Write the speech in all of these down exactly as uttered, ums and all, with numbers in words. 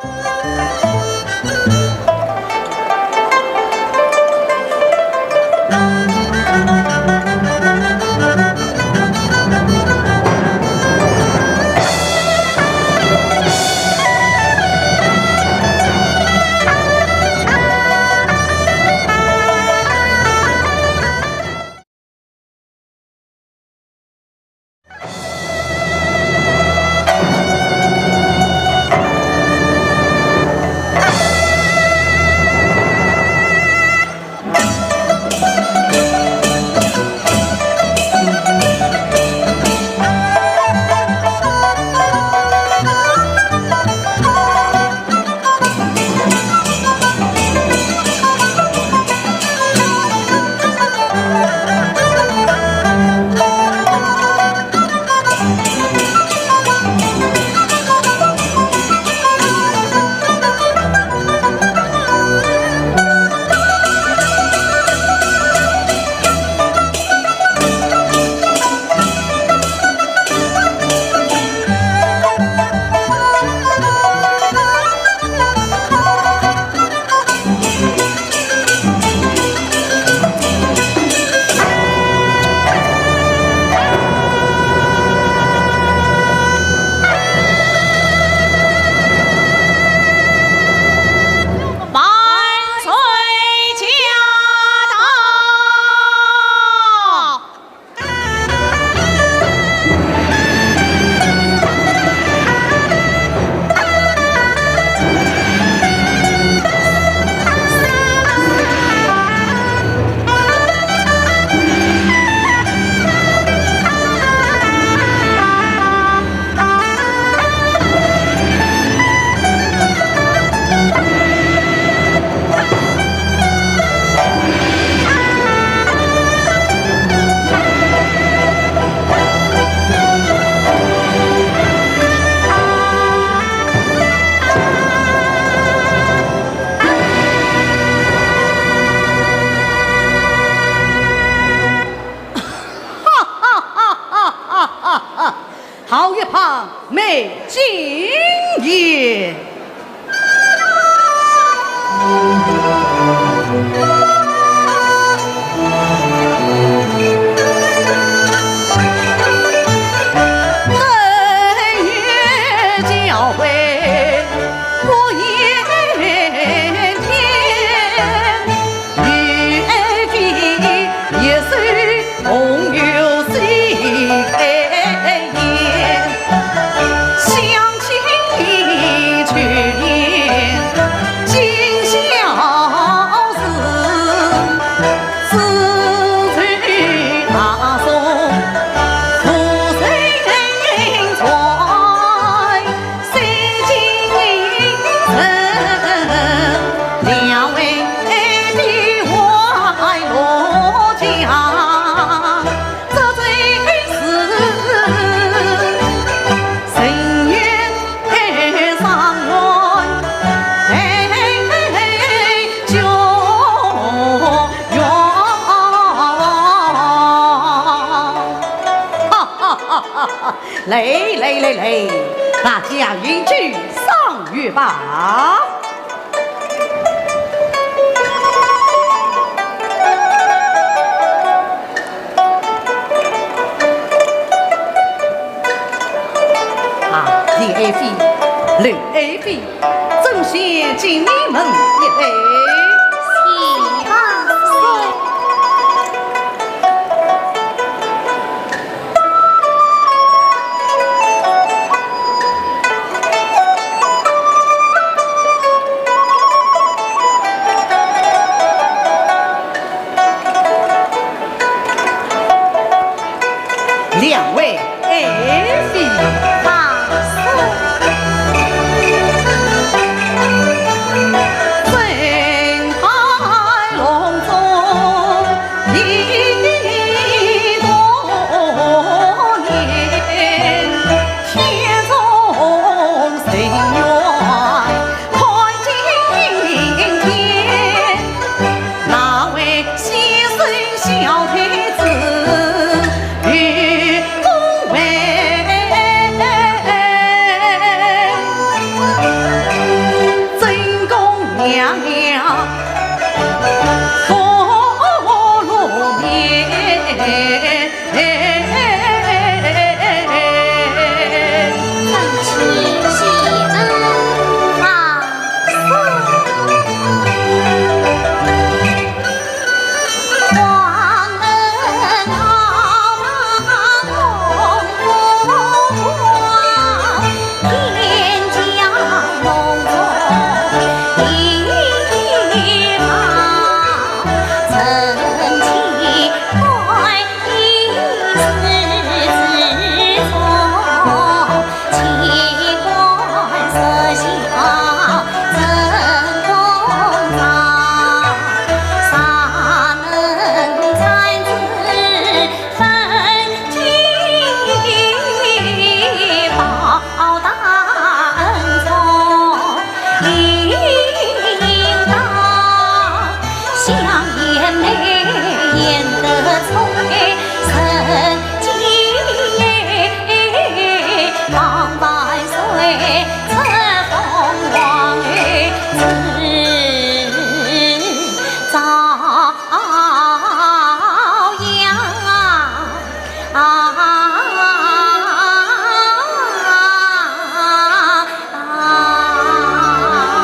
万岁驾到！ 好一派美景也！来来来来，大家饮酒赏月吧。啊，李爱妃，刘爱妃，朕先敬你们一杯。请万岁。 两位爱妃。万岁。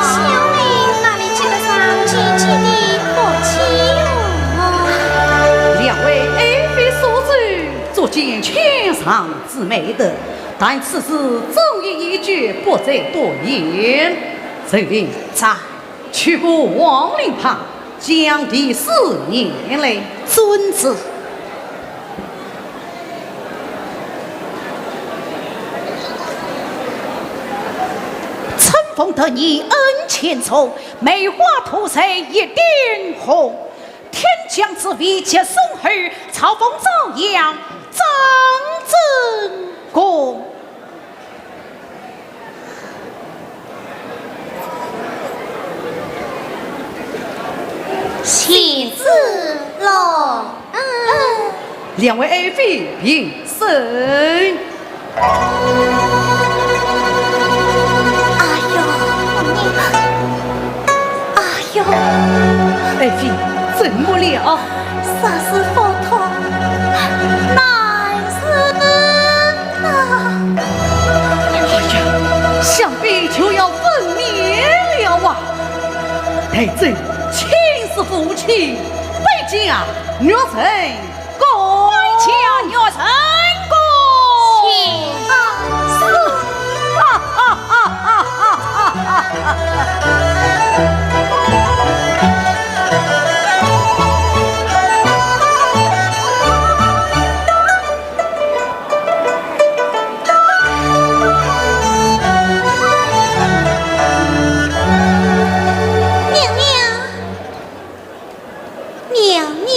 小妹哪里及得上姐姐的福气哦？两位爱妃所奏，足见谦让之美德，但此事总有依据，不再多言。陈琳，在。去过王令旁，将地势言来。遵旨。 春风得意恩情重，梅花吐蕊一点红。天降紫微接松后，朝奉昭阳张正宫。 请旨咯。嗯。两位爱妃平身。哎呦，哎呦。爱妃，怎么了？啥是腹痛？难受。 哎呀，想必就要分娩了啊！待朕亲自扶起，拜见玉成宫。拜见玉成宫。请。是。哈哈哈哈哈哈！ 娘娘，娘娘。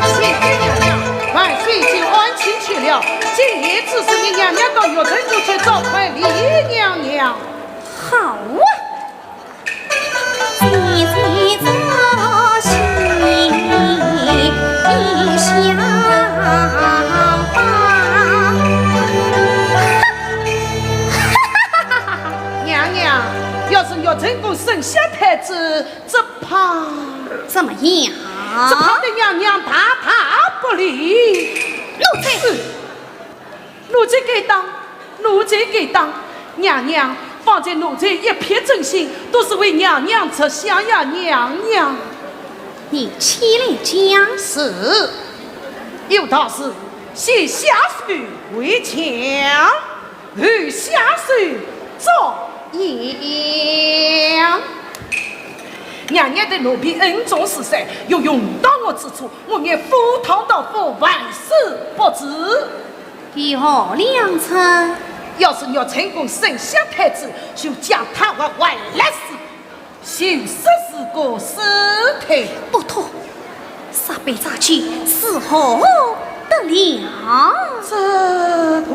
谢谢娘娘，万岁请安亲去了。今夜只是你娘娘到玉宸宫去召唤李娘娘。好啊！要成功生下太子，只怕……怎么样？只怕对娘娘大大不利。奴才……是。奴才该当，奴才该当。娘娘，方才奴才一片真心，都是为娘娘着想呀，娘娘。你起来讲。是。有道是，先下手为强， 后下手遭殃。娘娘对奴婢恩重似山，有用到我之处，我愿赴汤蹈火，万死不辞。有何良策？要是我成功生下太子，就将她活活勒死， 就说是个死胎。不妥，杀必杀去，如何得了？这个……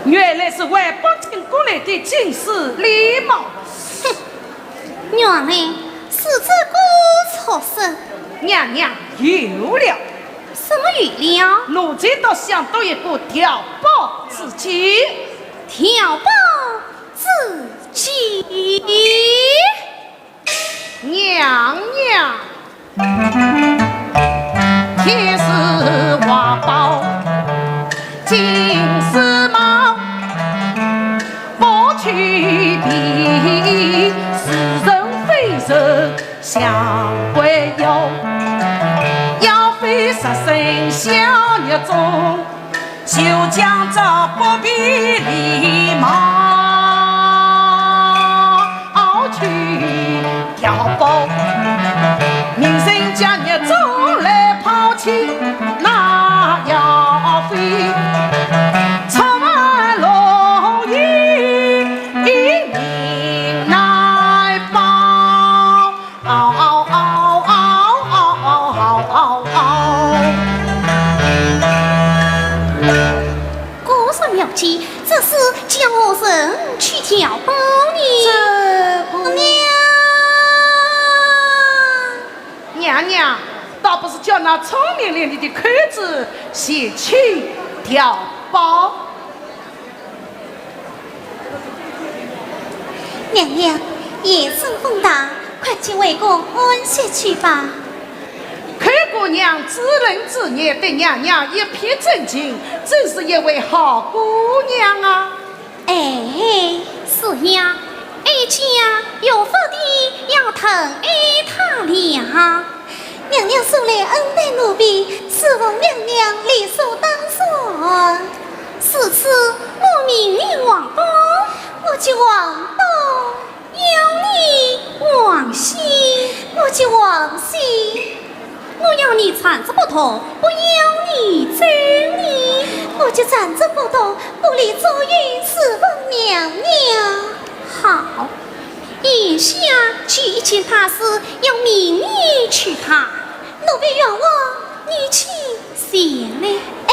原来是外邦进过来的进士李茂。哼，原来是这个畜生。娘娘，有了。 什么有了？奴才倒想到一个调包之计。调包之计？娘娘。天时花豹，金丝猫，不去比，是人非人 相会哟，要非杀生小孽种，就将这不比礼貌。去调包，名声将孽种来抛弃，那要非充满龙意，一命难保。 嗷嗷嗷嗷嗷嗷嗷嗷！果然妙计，这是叫何人去调包呢？这个……娘……娘娘，倒不如叫那聪明伶俐的寇珠前去调包。 娘娘，夜深风大，快请回宫安歇去吧。寇姑娘知冷知热，对娘娘一片真情，真是一位好姑娘啊。哎，是呀，哀家有福的要疼爱她了。 娘娘素来恩待奴婢，侍奉娘娘理所当然。如此我命你王东，我就王东；要你王西，我就王西。我要你站着不动，不要你走呢，我就站着不动，不离左右，侍奉娘娘。好， 眼下就一件大事要命你去办，奴婢冤枉，你去前来。哎。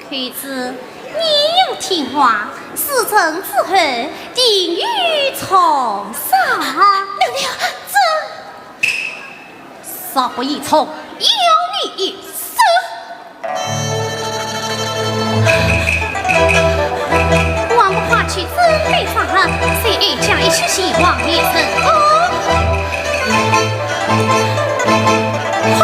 寇珠，你要听话，事成之后，定有重赏。娘娘，这……若不依从，要你一死。还不快去准备饭盒，随哀家一起前往邺城。哦，快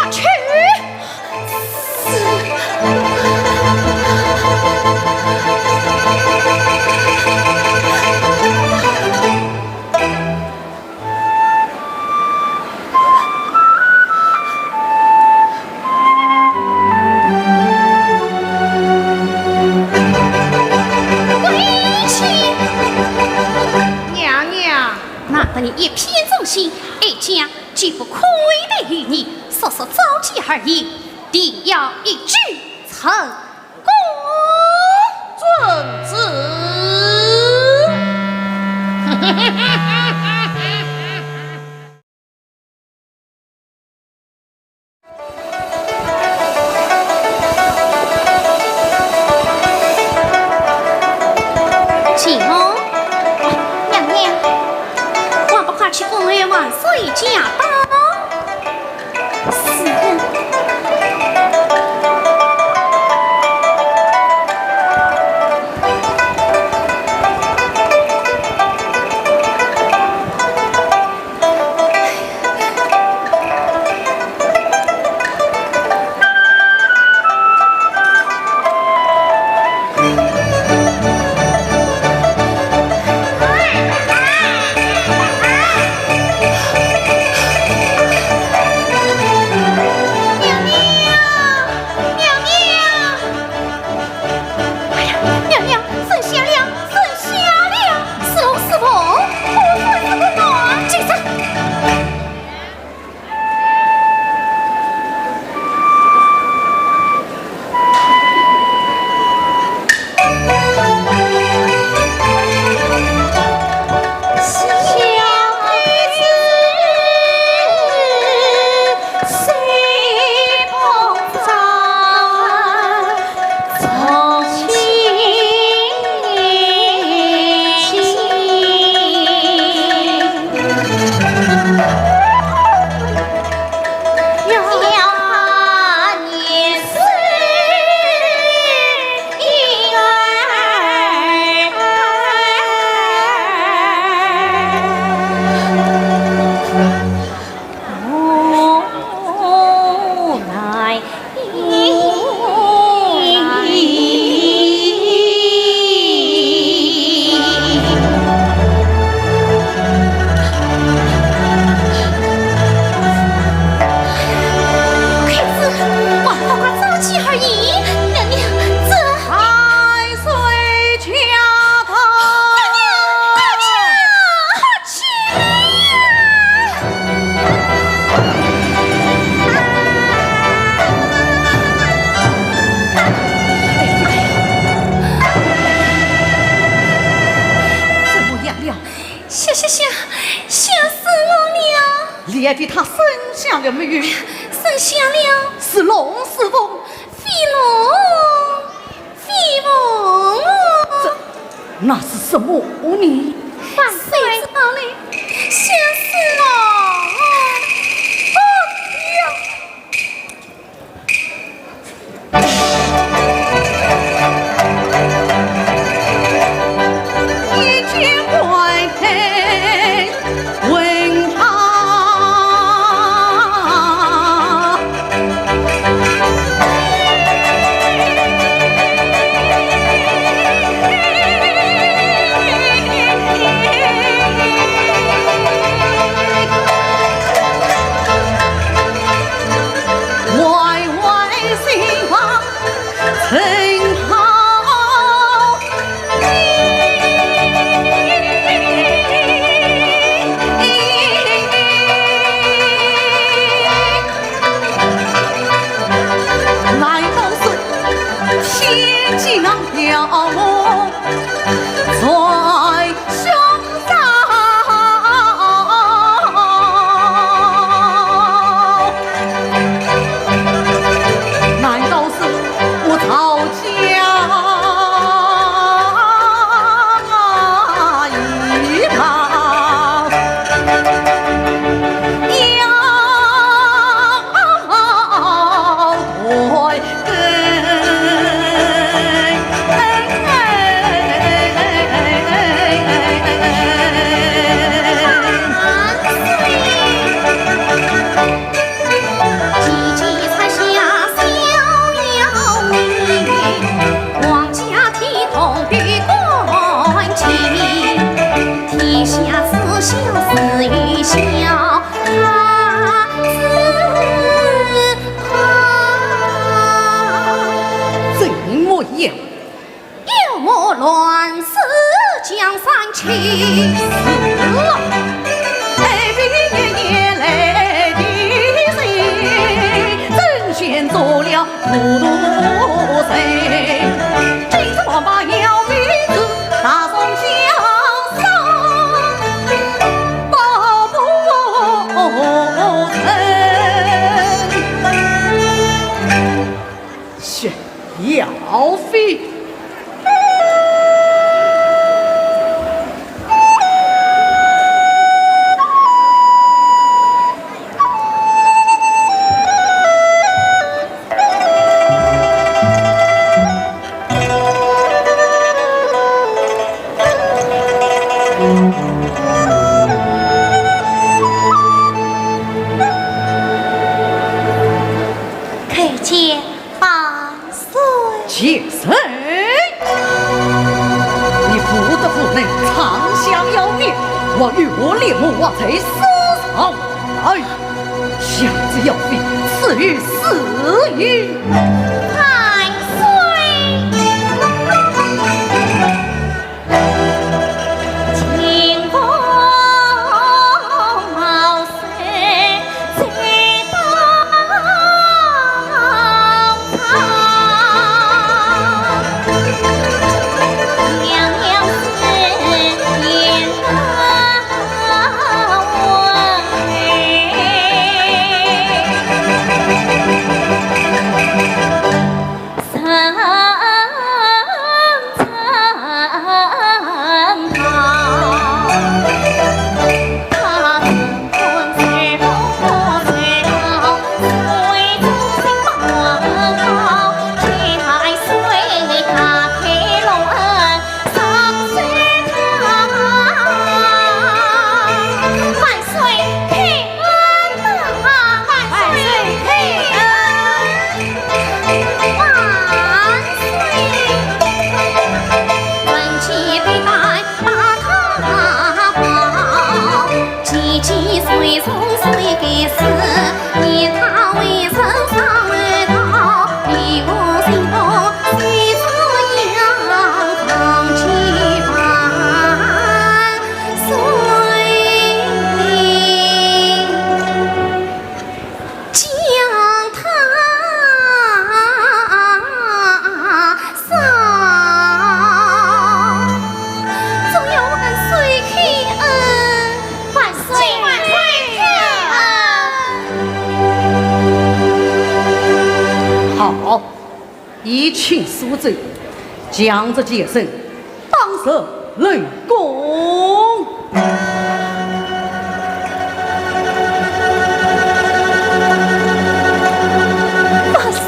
难得你一片忠心，哀家绝不亏待于你，速速召见二爷，定要一举成功。遵旨。秦红。娘娘。还不快去恭候万岁驾到？是。 娘娘，娘娘。 哎呀，娘娘，人下了，人下了！是龙是凤，可算是个男。进上。 快子，快快快，召见二爷，娘娘，这……万岁驾到！娘娘，快去，快去呀！ 怎么样了？吓吓吓，吓死我了！你还对他生下了没有？生下了。是龙是凤？非龙，非凤。这，那是什么呢？万岁！谁知道嘞？吓死我！哦，呀！ 怎么样？妖魔乱世，江山气死了。薛耀飞。 叩见万岁。贱人，你无德无能，常享妖孽，我与我立魔王在此上来。 下之要非，此语死语。万岁！万岁！万岁！好，一请苏州，将这贱人绑入冷宫。 万岁！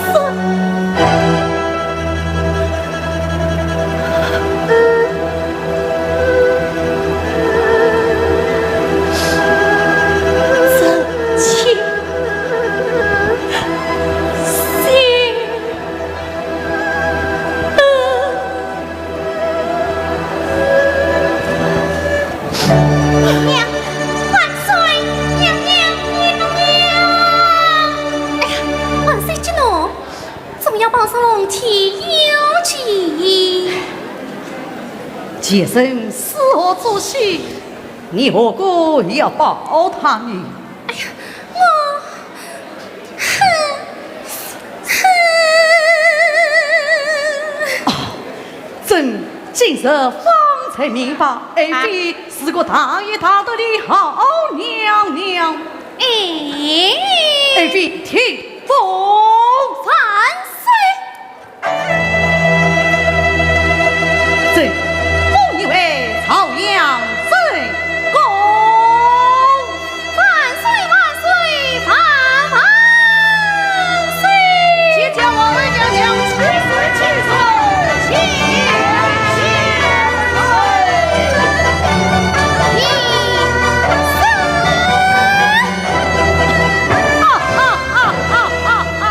臣妾谢恩。 娘娘，万岁！娘娘，娘娘！哎呀，万岁息怒，总要保住龙体有情。贱人死后作戏，你何故要保她呢？哎呀，我 哼，哼。哦，朕今日方才明白，爱妃是个大义大德的好娘娘。哎。爱妃听封。万岁！ 朕封你为朝阳正宫。万岁，万岁，万万岁！见驾，皇后娘娘千岁，千岁，千千岁！哈哈哈哈哈哈！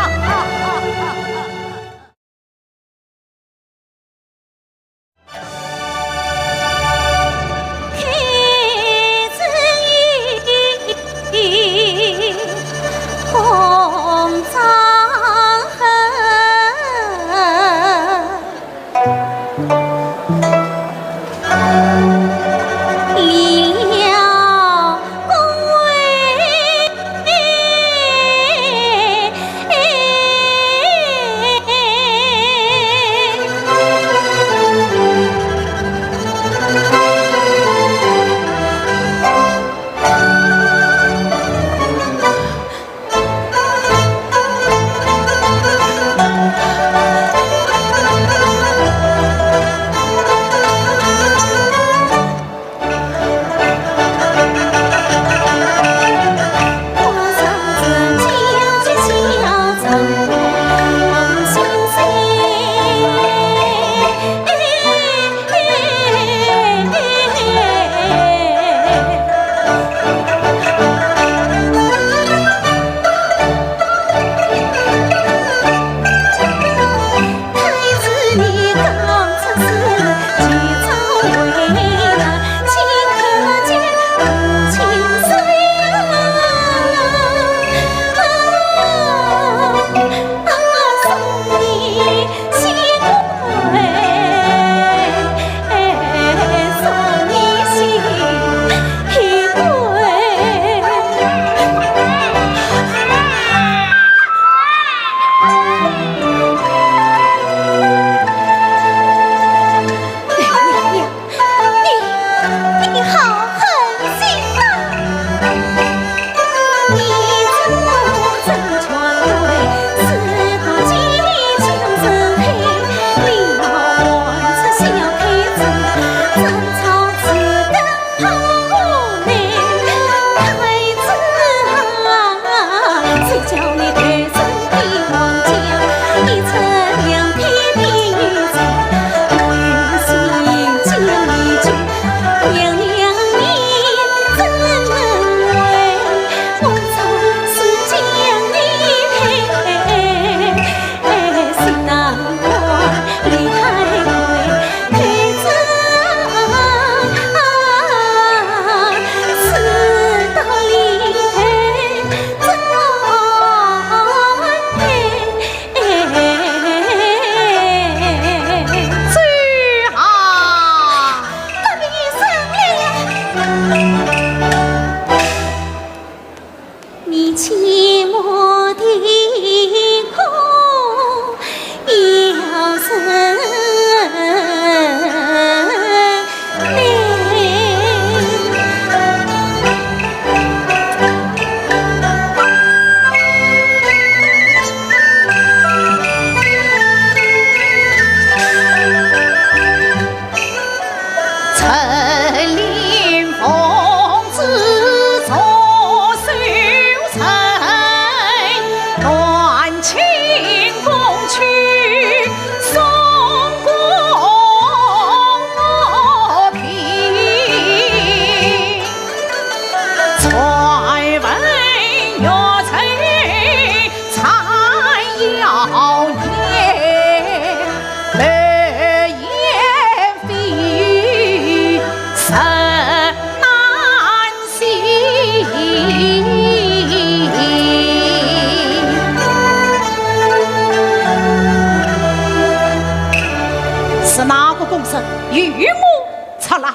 与我出来。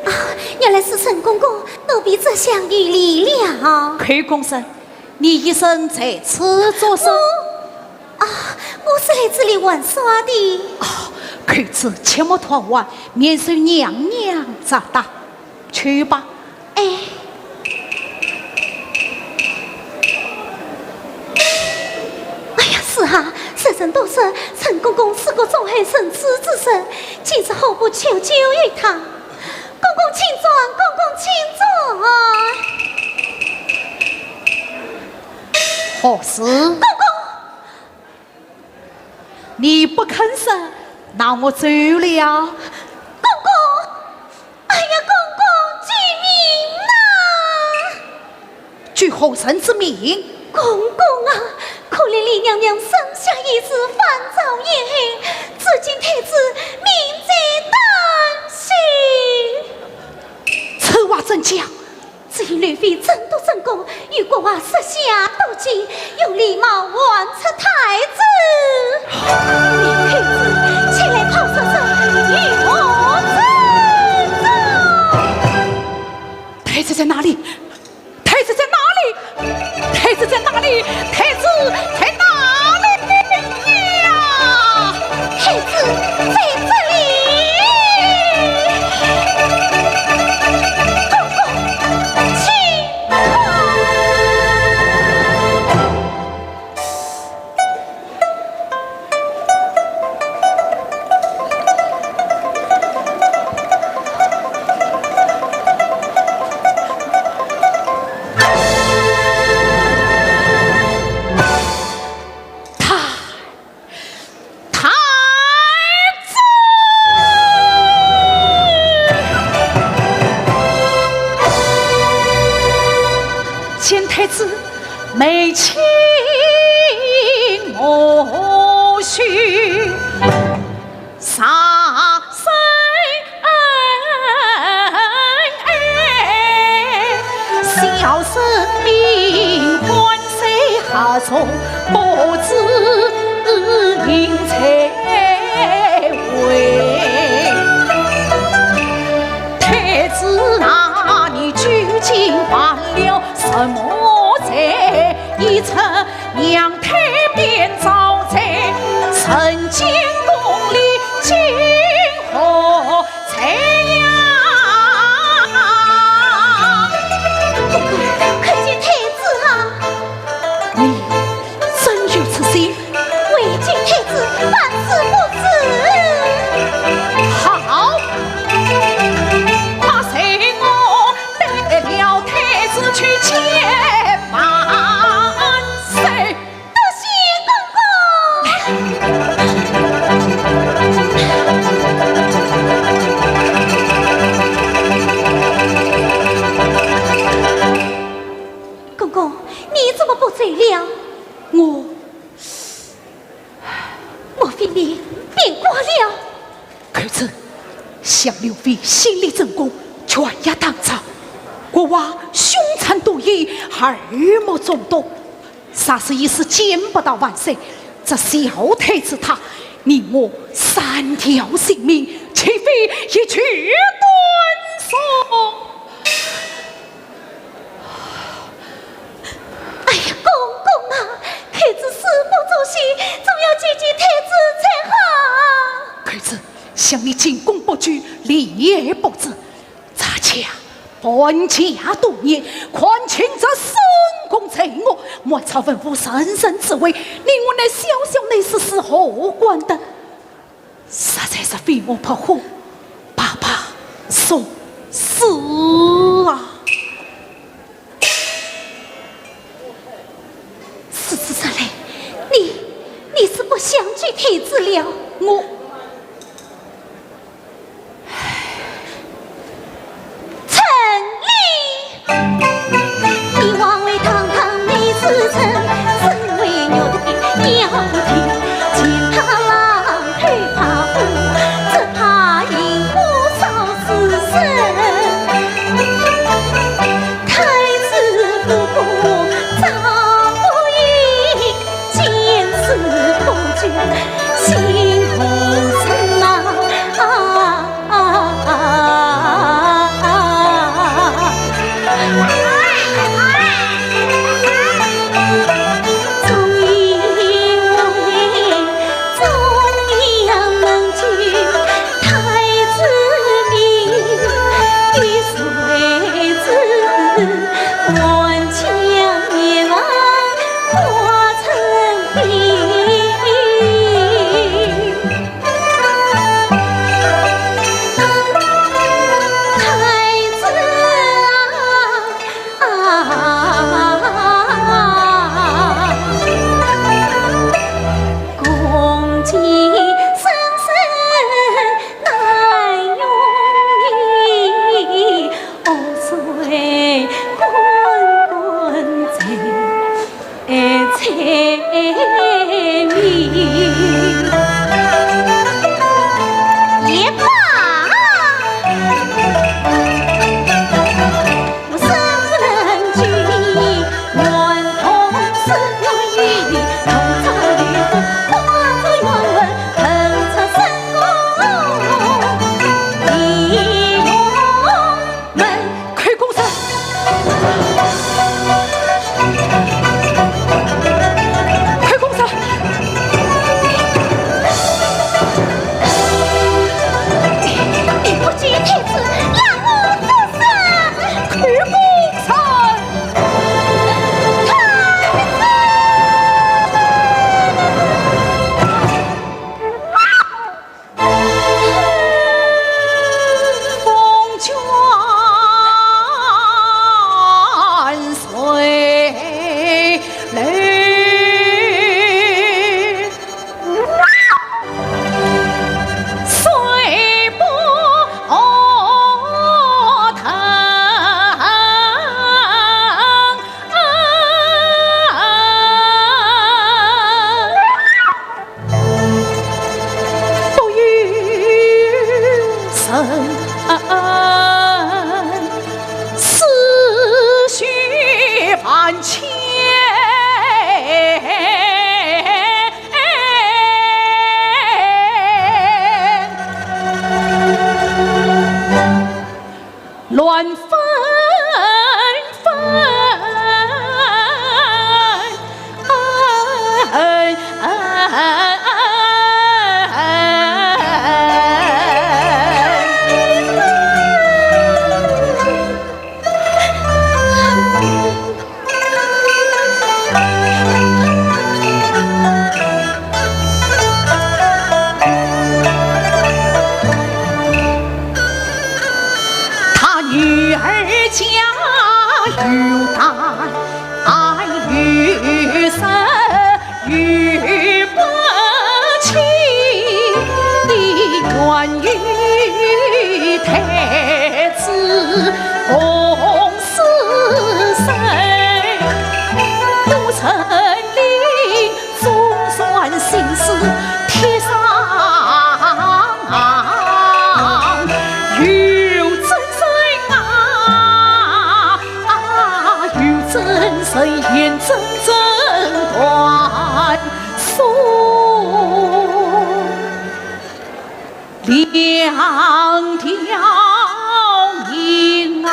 啊，原来是陈公公，奴婢这厢有礼了。寇宫人，你一人在此做甚？我，啊，我是来这里玩耍的。啊，寇珠，切莫贪玩，免受娘娘责打。 去吧。哎。哎呀，是啊，世人都说陈公公是个忠厚仁慈之人，今日何不求救于他？公公请转，公公请转。何事？公公。 你不肯说，那我走了。公公，哎呀，公公，救命啊！救何人之命？公公啊，可怜李娘娘生下一子犯朝以后，至今太子命在旦夕。此话怎讲？ 只因刘妃争夺正宫，与郭槐设下毒计，用狸猫换出太子。你寇珠，前来炮射声，与我争。太子在哪里？太子在哪里？太子在哪里？太子在哪里呀？太子在这里。公公，请。 太子！见太子眉清目秀，上身 小生命欢喜何从不知命在危。太子啊，你究竟犯了什么罪？一出娘胎便遭罪，人间功利今何 谁呀？公公，快救太子啊！你真有此心？为救太子，万死不辞。好，那随我带了太子去见万岁。 多谢公公。公公，你怎么不走了？我……莫非你变卦了？ 寇珠，想刘妃心理正宫，全要当朝。郭槐凶残毒辣，耳目中毒。若是一时见不到万岁，这小太子他，你我三条性命，岂非一举断送？ 哎呀，公公啊，寇珠誓不作戏，总要救救太子才好。寇珠，想你进宫不久，立业不知，咱家搬家多年，看清这深宫罪恶，满朝文武人人自危，你我乃小小内侍是何管得？ 实在是飞蛾扑火，白白送死啊！如此说来，你，你是不想救太子了？我…… 陈琳。你枉为堂堂内侍臣，身为玉帝要不听，见他狼口怕虎，只怕引火烧死身。太子不过赵不应，见死不救，想恩，思绪万千。 乱纷纷。他女儿家有胆，爱与色与不弃，你愿与太子共 死生。不曾领，总算心似铁砂。有真人啊，有真人言，真正断送。 两条命啊，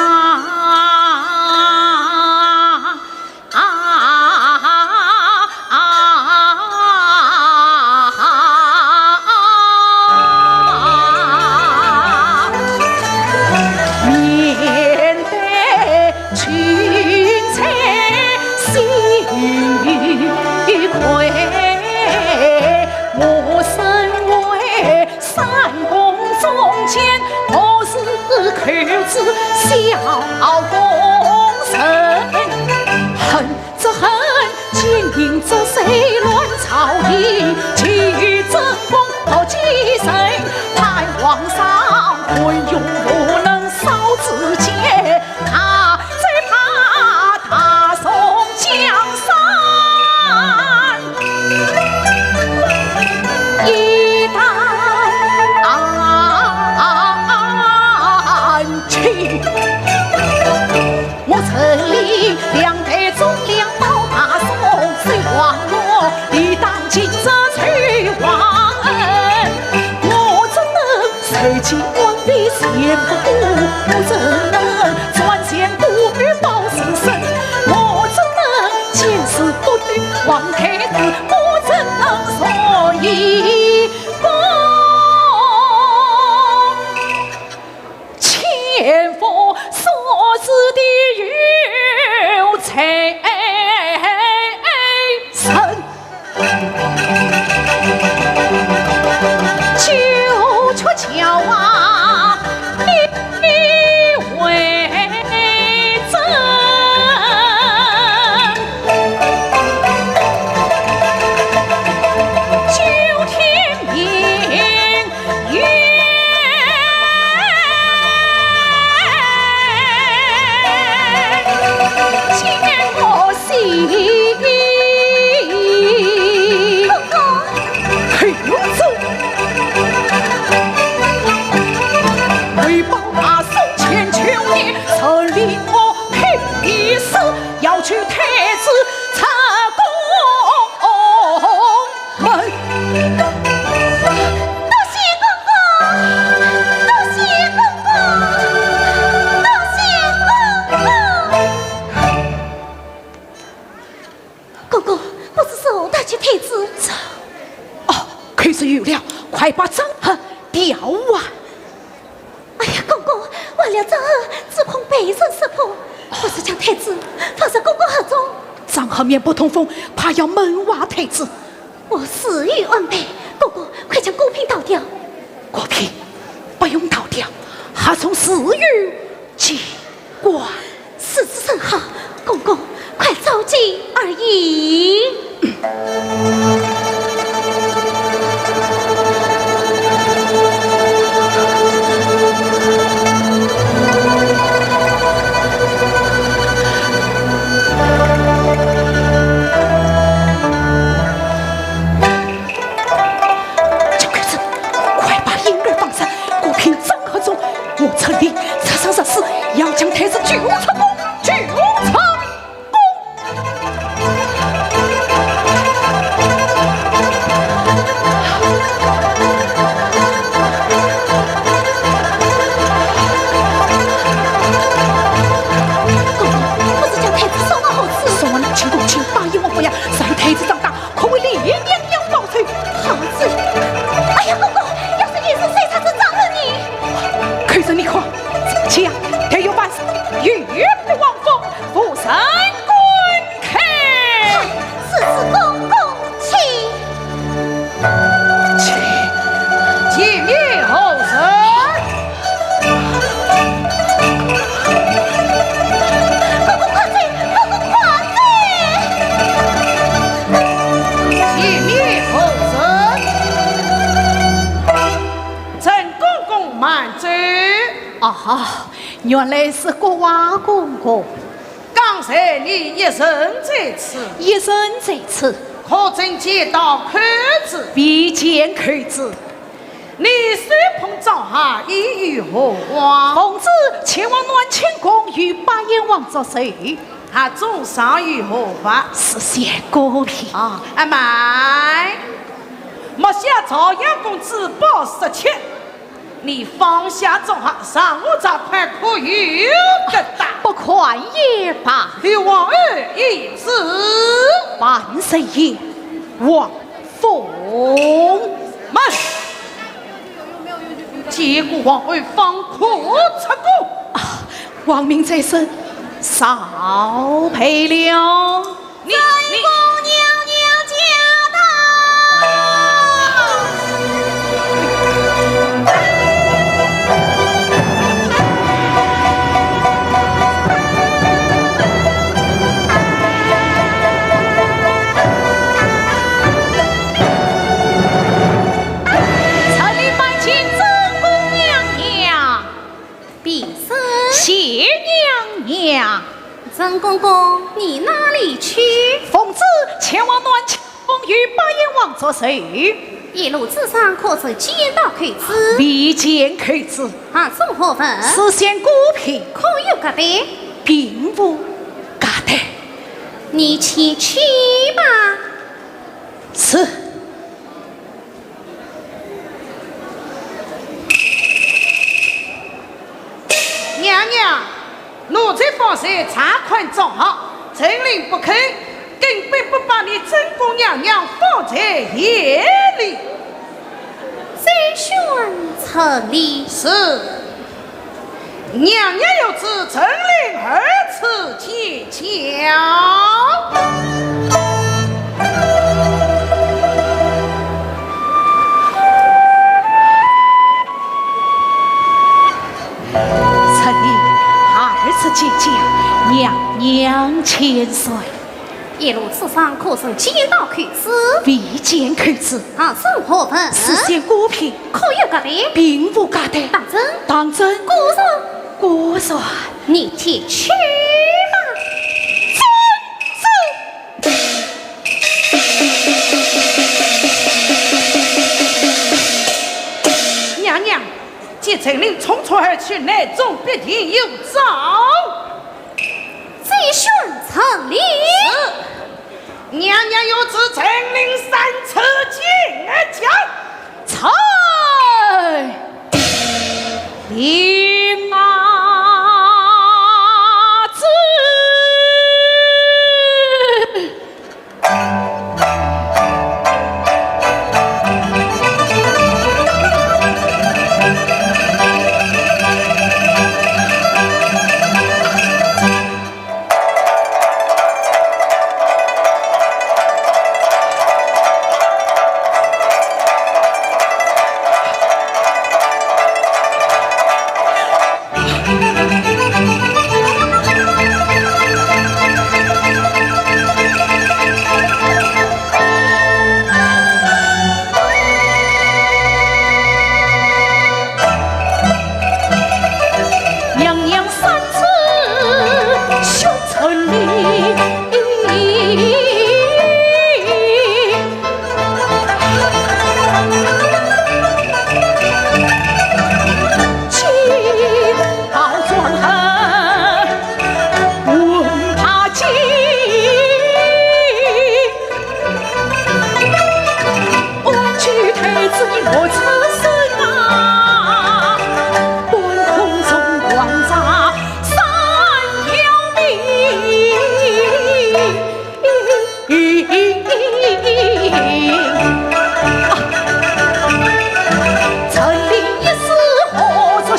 啊，啊，面对君臣心亏，我身为 三公中间，我是口之小功臣。恨则恨奸佞贼贼乱朝廷，欺正宫夺奸臣，盼皇上宽容，不能扫子建。 他只怕大宋江山一旦起，我陈琳两代忠良保大宋，谁亡我理当尽这仇皇恩。我怎能 受尽官逼前不顾，我怎能专权独欲保自身？我怎能见死不救皇太子？我怎能坐以功前，负所赐的有罪人？ 九曲桥啊，你为证。九天明 月，见我心。公公。回转。为报大宋千秋孽，陈琳我拼一世，要救太子出宫。 门。多谢公公，多谢公公，多谢公公。公公，不知是何人救太子？哦，可是有了，快把张翰调啊！ 哎呀，公公，完了张翰，只恐被人识破，不如将太子放在公公盒中。张翰面不通风，怕要闷坏太子。我自有安排，公公，快将果品倒掉。果品不用倒掉，盒中自有机关。 如此甚好，公公，快召见二爷。快把婴儿放下，果品张翰中我陈琳出生入死，要将太子救出宫，救出宫。公公，不是将太子送往何处？送往南清宫，请八贤王抚养，让太子长大，可为李娘娘报仇。好主意。哎呀，公公，要是李氏谁察这张人呢？看着你看，这样，待有万岁，御赐王封，复升官去。是，是，公公请。请，前面何人？公公快走，公公快走。前面何人？ 陈公公慢走。啊，原来是郭公公。刚才你一人在此？一人在此。可曾见到寇珠？未见寇珠。你手捧妆盒意欲何往？奉旨前往南清宫与八贤王作寿。 他重赏于何物？是仙果品。啊，啊，慢！目下朝阳宫珠宝失缺，你放下妆盒，上我这块可有个大？不看也罢。刘皇后懿旨。万岁爷，王封。慢！ 见过皇后方可出宫。啊，王命在身，少陪了。你，你，娘娘驾到。 陈琳拜见正宫娘娘。平身。谢娘娘。陈公公，你哪里去？奉旨前往南清宫与八贤王作寿。一路之上可曾见到寇珠？未见寇珠。盒中何物？是仙果品。可有夹带？并无夹带。你且去吧。 是。娘娘，奴才方才查看妆盒，陈琳不肯，根本不把你正宫娘娘放在眼里。周旋陈琳。是。 娘娘有旨，陈琳二次见驾。陈琳二次见驾，娘娘千岁。 一路之上可曾见到寇珠？未见寇珠。盒中何物？是仙果品。可有夹带？并无夹带。当真？当真。果然？果然。你且去吧。遵旨。娘娘，见陈琳匆匆而去，内中必定有兆。 周旋陈琳。是。娘娘有旨，陈琳三次见驾。陈琳啊，这 哎，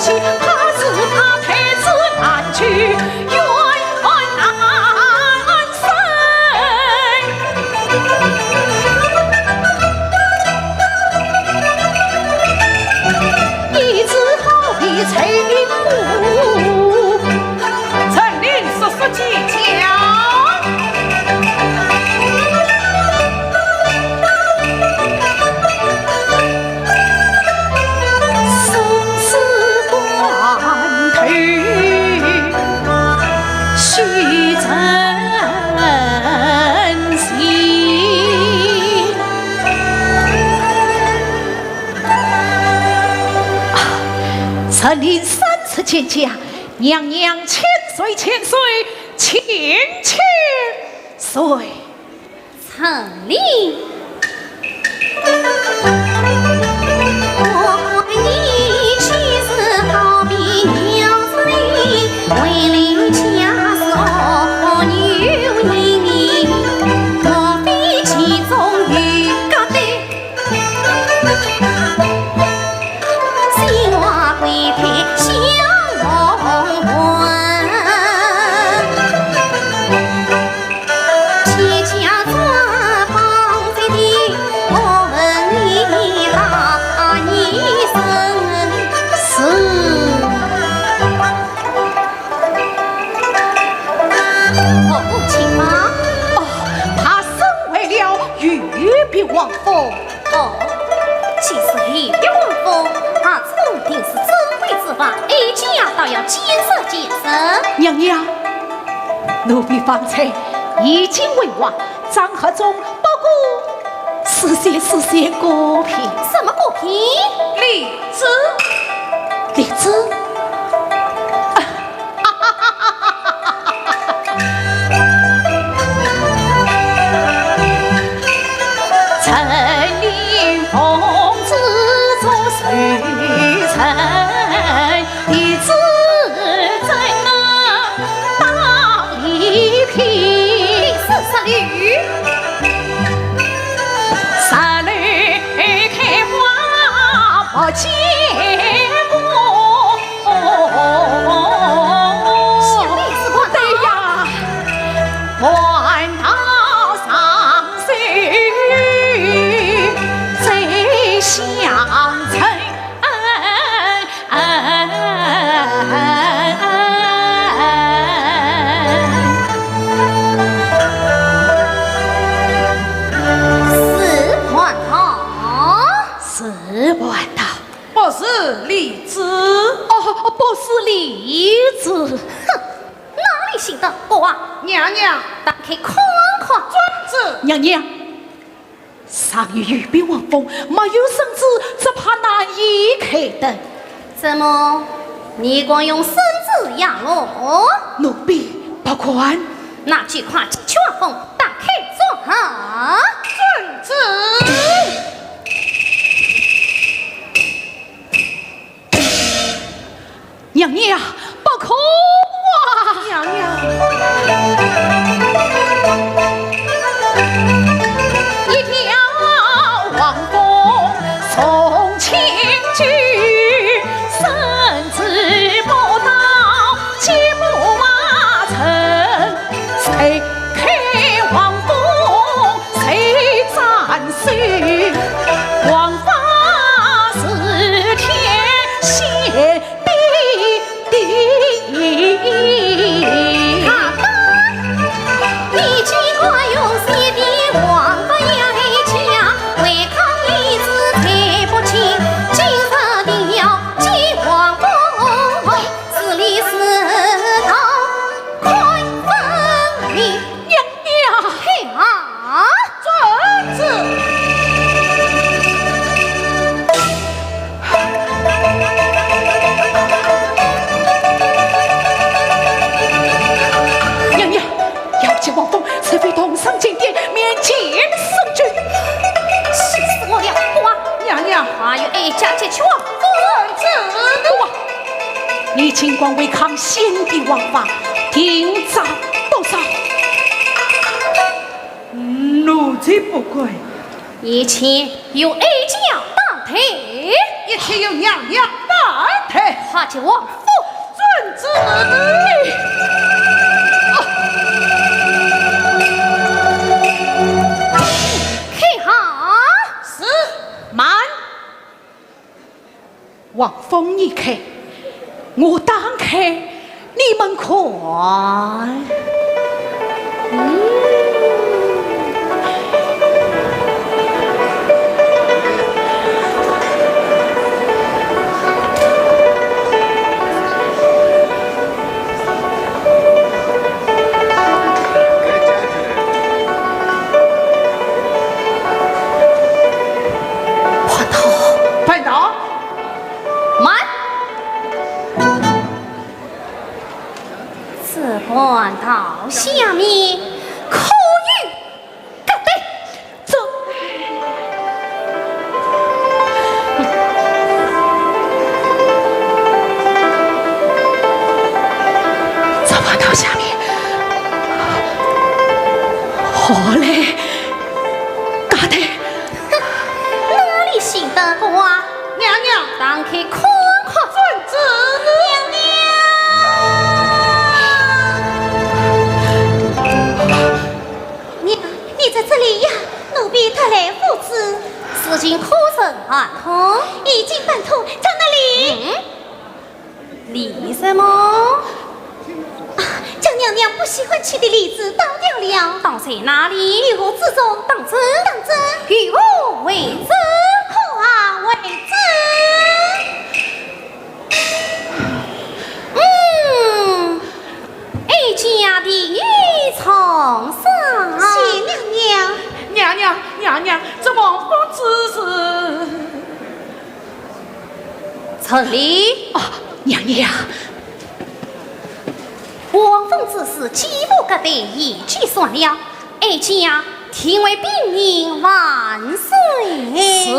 陈琳速速见驾。陈琳三次见驾， 娘娘千岁千岁，请千岁。陈琳。哦，请吧。哦，他身为了御笔皇封。 哦，既是御笔皇封，啊，这定是珍贵之物，哀家倒要见识见识。娘娘，奴婢方才已经问话，账盒中不过是些，是些果品。什么果品？荔枝。荔枝？啊， 哦，对呀，蟠桃上首最香醇。是蟠桃。是蟠桃。 不是荔枝。哦，不是荔枝。哼，哪里信得过啊？娘娘。打开看看。遵旨。娘娘，上有御笔皇封，没有圣旨，只怕难以开得。怎么，你敢用圣旨压我？奴婢不敢。那就快揭去皇封，打开状盒。遵旨。 娘娘，不可啊！娘娘。一条黄蜂送亲去，圣旨不到，岂不骂臣？ 谁开黄蜂谁斩首，王法是天下第一。你竟敢用血的王法要来讲，违抗懿旨罪不轻，今日定要揭黄蜂。 是理是道，看分明。娘娘。嘿啊！遵旨。娘娘，要揭黄蜂，除非同上金殿，面见圣旨。气死我了！不啊！娘娘。还有哀家揭去黄蜂。遵旨。不啊！ 你竟敢违抗先帝王法，定斩不赦。奴才不敢。一切由哀家担待。一切由娘娘担嘿，快叫王夫人。遵旨。啊，开哈。是。慢。王夫人开，我打开，你们看。嗯。 蟠桃。蟠桃。慢！此蟠桃下面可有 轧对。走。这蟠桃下面，好嘞，轧对。哼，哪里信得过啊？娘娘。打开看看。遵旨。娘娘。 娘，你在这里呀？奴婢特来复旨。事情可曾办妥？已经办妥，在哪里？嗯？梨什么？啊，将娘娘不喜欢吃的梨子倒掉了。倒在哪里？御壶之中。当真？当真。与我为证。可啊，为证。 嗯，哀家的御床上。谢娘娘。娘娘，娘娘，这王夫人之事。陈琳。哦，娘娘。王夫人之事，既无轧对，已经算了。 哀家定为平民万岁。是。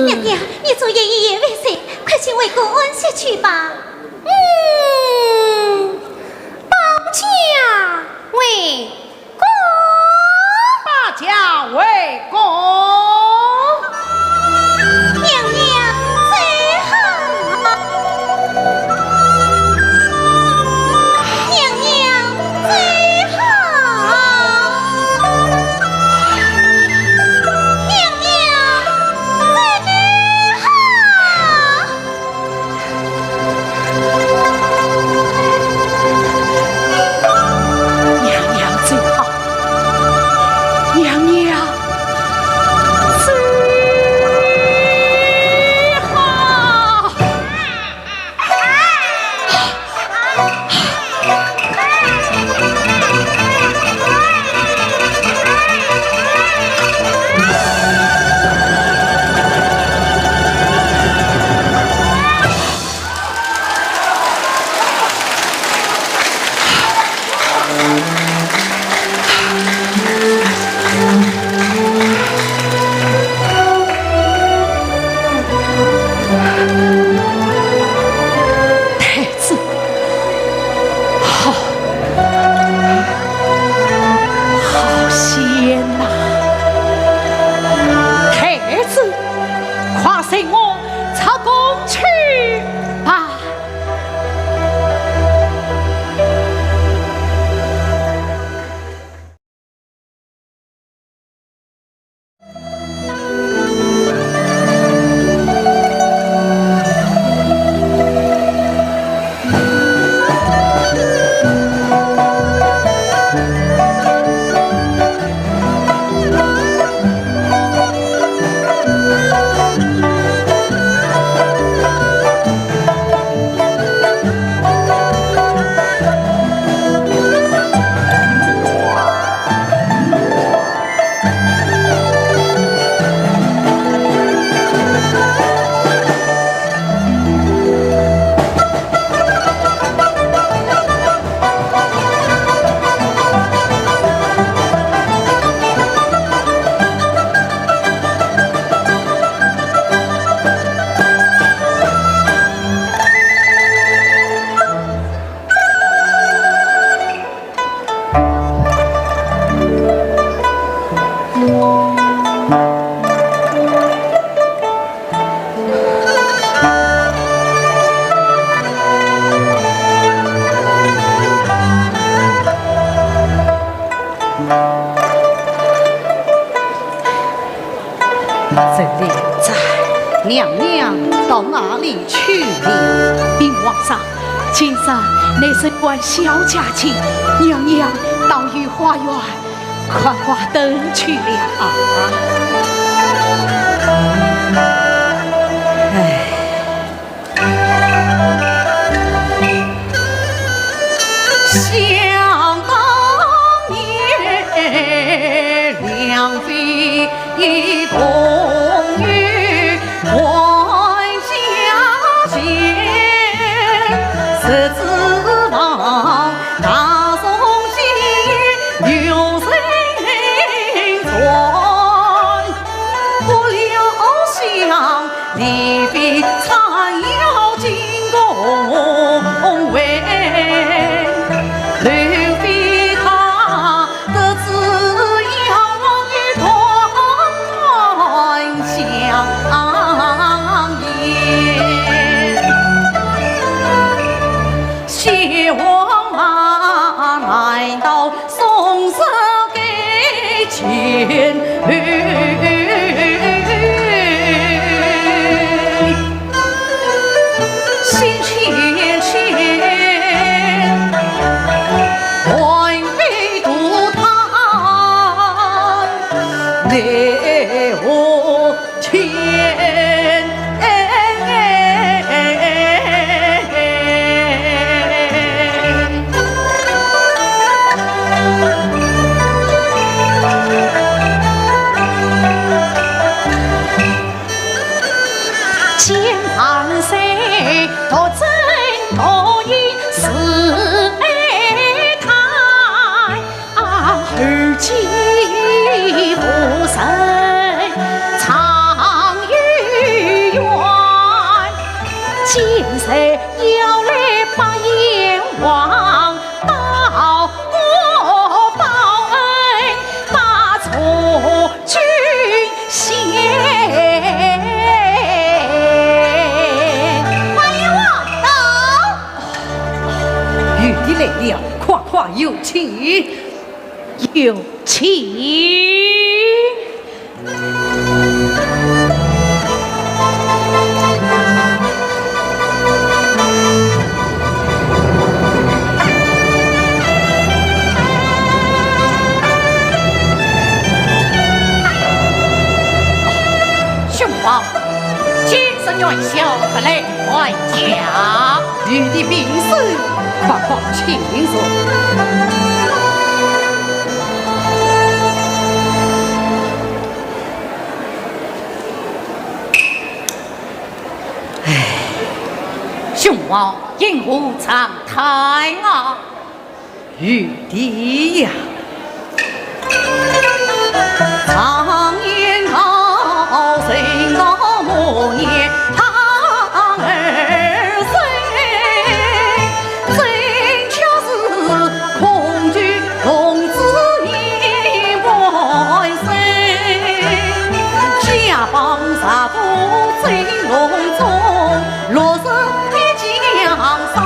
娘娘，你主意已然未决，快请回宫安歇去吧。嗯，保驾回宫。保驾回宫。娘娘走好。 娘娘最好，娘娘最好。去了。禀皇上，今日乃是官小佳节，娘娘倒御花园 看花灯去了。哎。想当年，两位同游 还家去，十指望大松间有人传。不料想李妃参邀进宫阏，刘妃她 得知要断香烟，谢皇啊，难道送上给前后？ 心牵牵，万分独叹奈何天。见万岁，独斟独饮是爱叹，后继无人长有缘。今日邀来八贤王， 报国报恩，拜作君贤。八贤王到。御弟来了，快快有请。有请。 兄王，今日元宵特来还家。 御弟平身，快快请坐。唉，兄王，因何长叹啊？ 御弟呀，常言道，人到暮年盼儿回，正巧是孔丘童子年半生，家邦实无真龙种，落日的江上。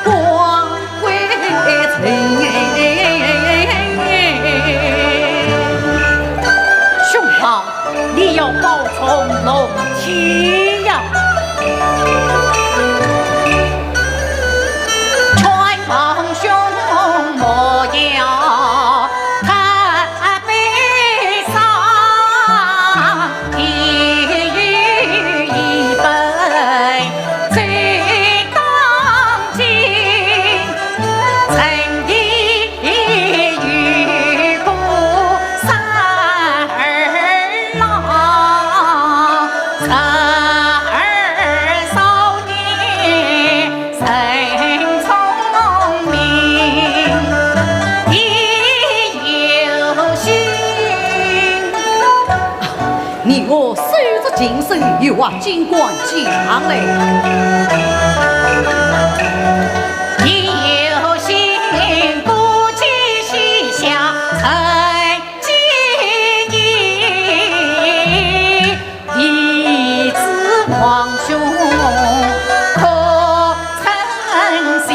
光辉成。兄王，你要保重龙体呀。全望兄莫要太悲伤。 第有一本最当今，真的有个三儿郎，十二少年 人聪明，亦有心。你我手执琴声，欲往金官讲来。亦有心，不及西厢陈 金印，弟子皇兄可称心。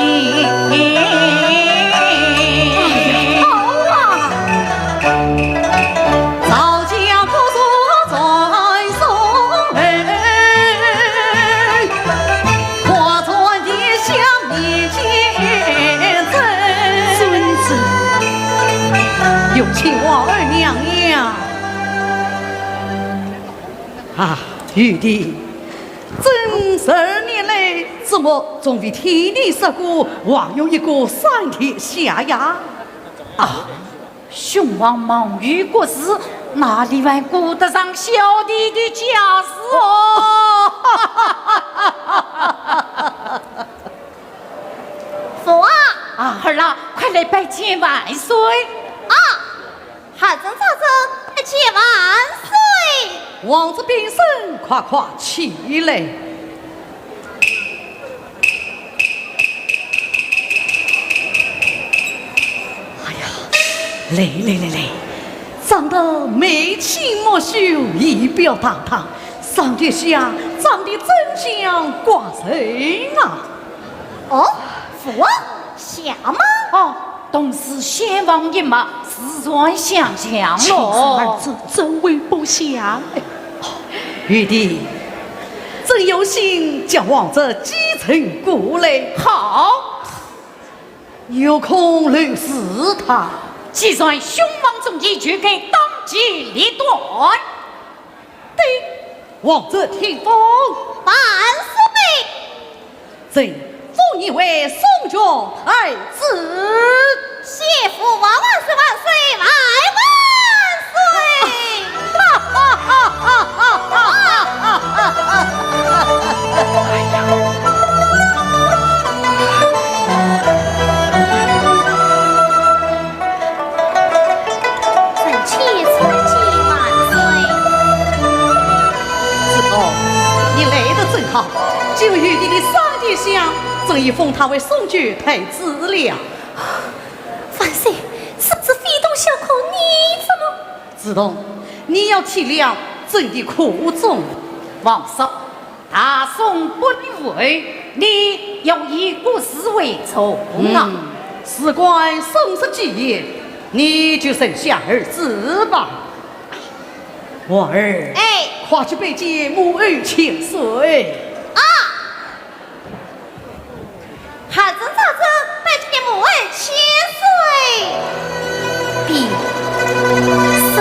好啊！赵家国色传颂。玉帝，朕十二年来怎么从未听你说过还有一个上殿下呀？啊，兄王忙于国事，哪里还顾得上小弟的家事哦？父王！啊，儿啊，快来拜见万岁！啊， 儿臣赵祯拜见万岁。王子平身，快快起来。哎呀，来来来来，长得眉清目秀，仪表堂堂，上殿下长得真像寡人啊。哦，父王，像吗？哦， 同是先王一脉，自然相像咯。岂是儿臣真为不祥。玉帝，朕有心将王侄继承过来。好，有空留侍他。既然兄王中意，就该当机立断。对，王侄听封。万岁！ 朕封你为松觉太子。谢父王万岁万岁万万岁！臣妾参见万岁。子龙，你来得正好，今日玉帝的上殿下，朕已封他为松觉太子了。万岁，是不是非同小可？你怎么？子龙，你要体谅朕的苦衷。王叔， 大宋不立父后，你要以国事为重啊。嗯，事关宋室基业，你就认下儿子吧。婉儿，哎。快去拜见母后千岁。啊！ 儿臣赵祯拜见母后千岁。平身。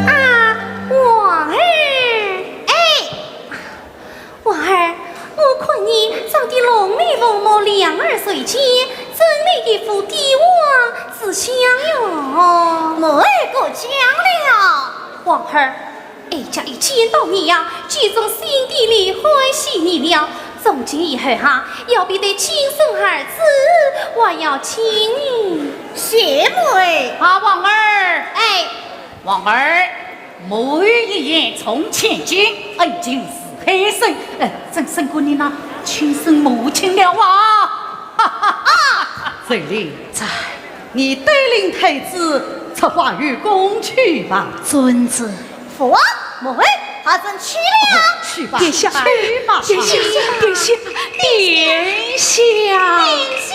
啊，婉儿。哎。婉儿，我看你长得龙眉凤目，两耳垂肩，真乃一副帝王之相哟。母后过奖了。婉儿，哀家一见到你呀，就从心底里欢喜你了。从今以后哈，要比对亲生儿子还要亲呢。谢母后。啊，婉儿。哎。婉儿，母后一言重千金，恩情似海深，呃，真胜过你那亲生母亲了啊！哈哈哈！瑞丽，在。你带领太子出花园宫去吧。遵旨。父王，母后，儿臣去了。去吧，去吧。殿下，去吧。殿下，殿下，殿下。殿下。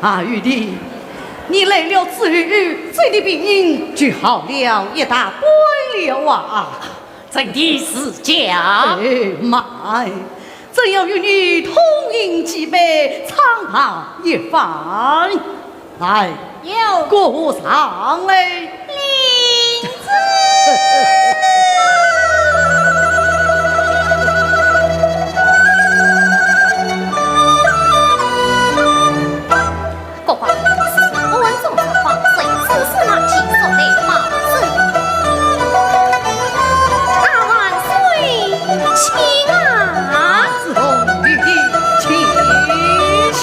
啊，玉帝，你来了之后，朕的病就好了一大半了啊。 朕的侍驾。哎，慢，朕要与你同饮几杯，畅谈一番。来，有。各上来。领旨。各位，此番我稳重作法，谁知是那禽兽来报信。大万岁，请啊！子龙，玉帝，请。请。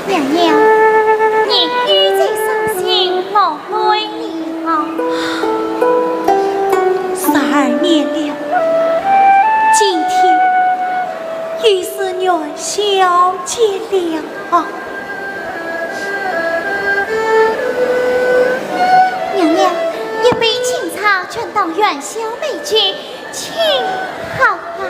娘娘，你又在伤心落泪了。十二年了，今天又是元宵节了。娘娘，一杯清茶，全当元宵美酒，请好啊。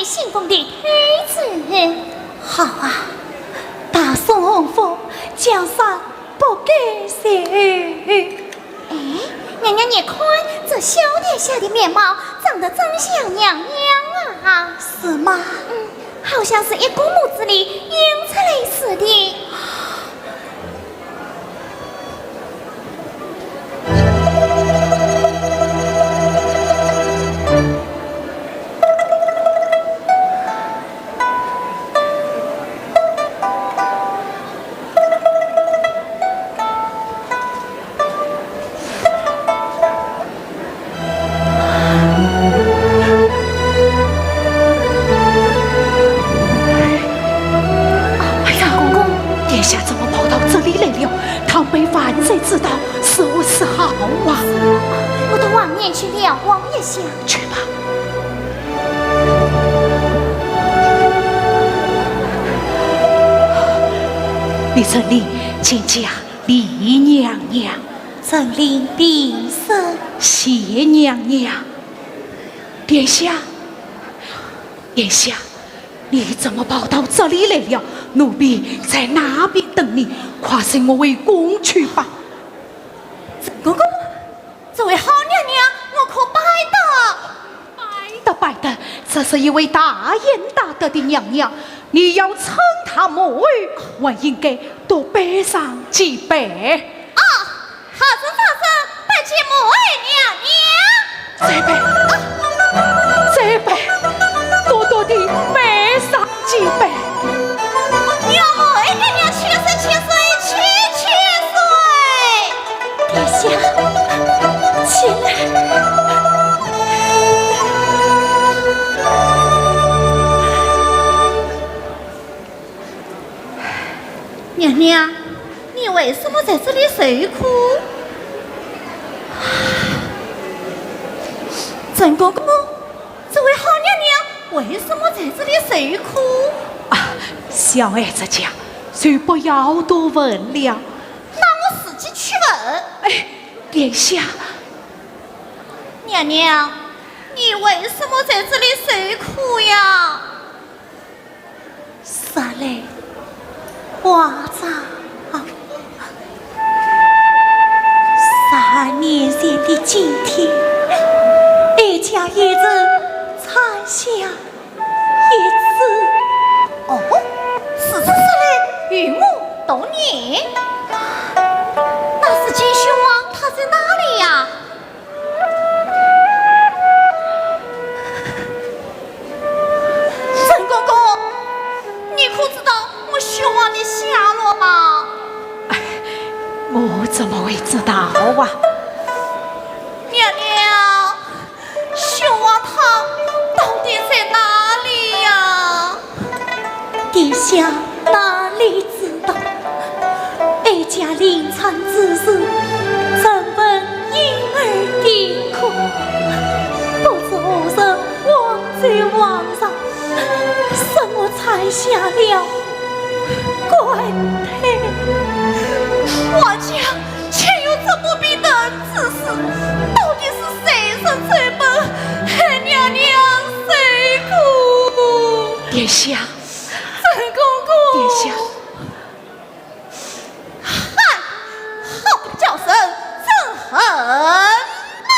新婚的太子。好啊，大宋洪福，江山不改谁。哎，娘娘，你看，这小殿下的面貌长得真像娘娘啊。是吗？嗯，好像是一个模子里印出来似的。 哎呀，公公，殿下怎么跑到这里来了？倘被万岁知道，如何是好啊？我到外面去瞭望一下。去吧。李春令，见驾。 李娘娘。春令平身。谢娘娘。殿下，殿下，你怎么跑到这里来了？奴婢在那边等你，快随我回宫去吧。春公公，这位好娘娘，我可拜得。 拜得，拜得，这是一位大贤大德的娘娘，你要称她母后，还应该多拜上几拜。啊，好生好生，拜见母后娘娘。再拜，再拜，多多地拜上几拜。 我要母后娘娘千岁千岁千千岁！殿下，起来。娘娘，你为什么在这里受苦？春公公， 这位好娘娘为什么在这里受苦？啊，小孩子家，就不要多问了。那我自己去问。哎，殿下。娘娘，你为什么在这里受苦呀？ 说来话长。三年前的今天，哀家一直产下一子。哦，此事说来与我同年。那时秦宣王他在哪里呀？ 春公公，你可知道我宣王的下落吗？哎，我怎么会知道啊？娘娘，宣王他到底在哪里呀？ 殿下哪里知道，哀家临产之时，曾闻婴儿啼哭，不知何人望在床上，说我产下了怪胎。皇家， 竟有这么不祥之事，到底是谁人奏本，害娘娘受苦？殿下。春公公。殿下。嗨，好叫人真恨呐！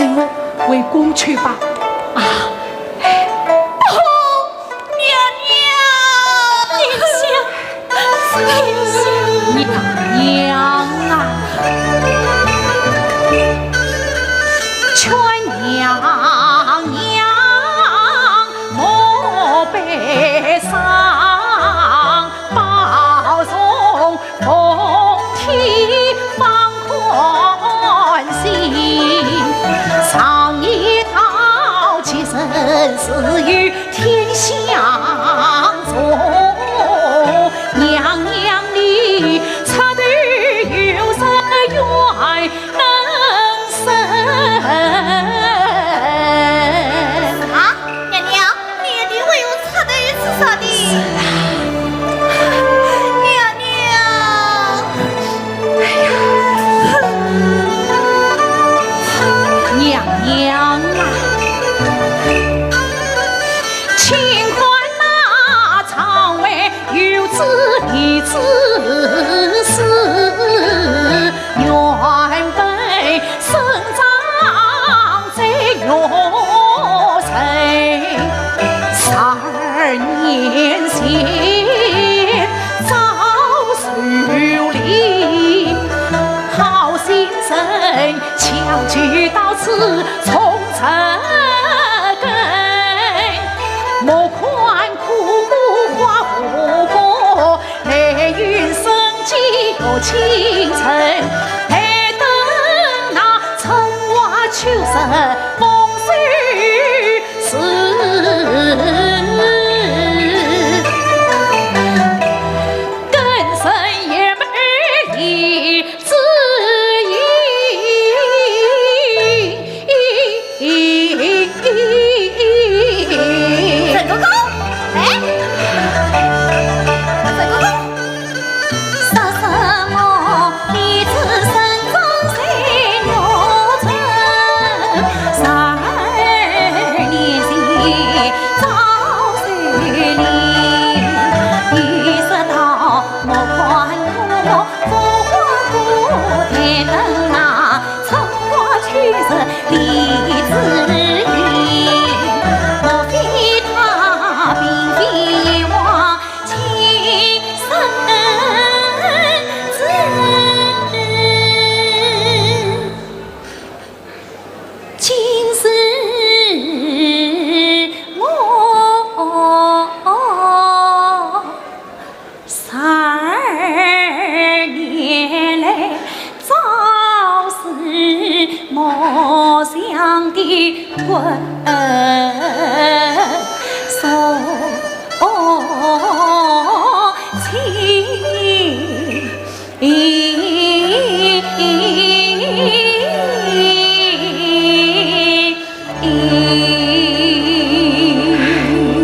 我回宫去吧。啊，不，娘娘，殿下，殿下，娘娘啊，劝娘娘莫悲伤，保重 凤体放宽心，常言道，吉人自有天相助。娘娘你出头有人愿能伸。啊，娘娘，你的为我出头是啥的？是啊。 娘娘。哎呀，娘娘啊，请看那窗外有只李子树， 原本生长在玉城，十二年前遭受凌，好心人抢救到此重植根，莫看枯木花无果， 来有生机又青春，待等那春花秋实丰收时，更生圆满的子嗣。 陈公公，哎，陈公公。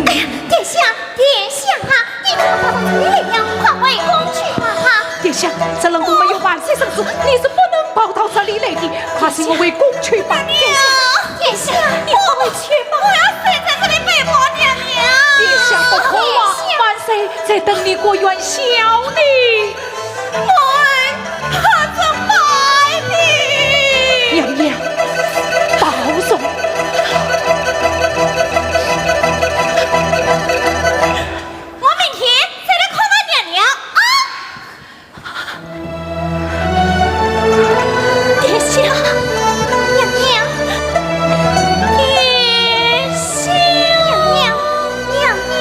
哎呀，殿下，殿下啊，你怎么跑到这里来了？快回宫去吧，哈！殿下，这冷宫没有万岁圣旨，你是不能跑到这里来的。快随我回宫去吧。娘娘，殿下，你快回去吧。我要死在这里拜望娘娘。殿下不可啊，殿下。万岁在等你过元宵呢。 哎，可怎么办呢？娘娘，保重。我明天再来看望娘娘啊。殿下，娘娘，殿下，娘娘，娘娘。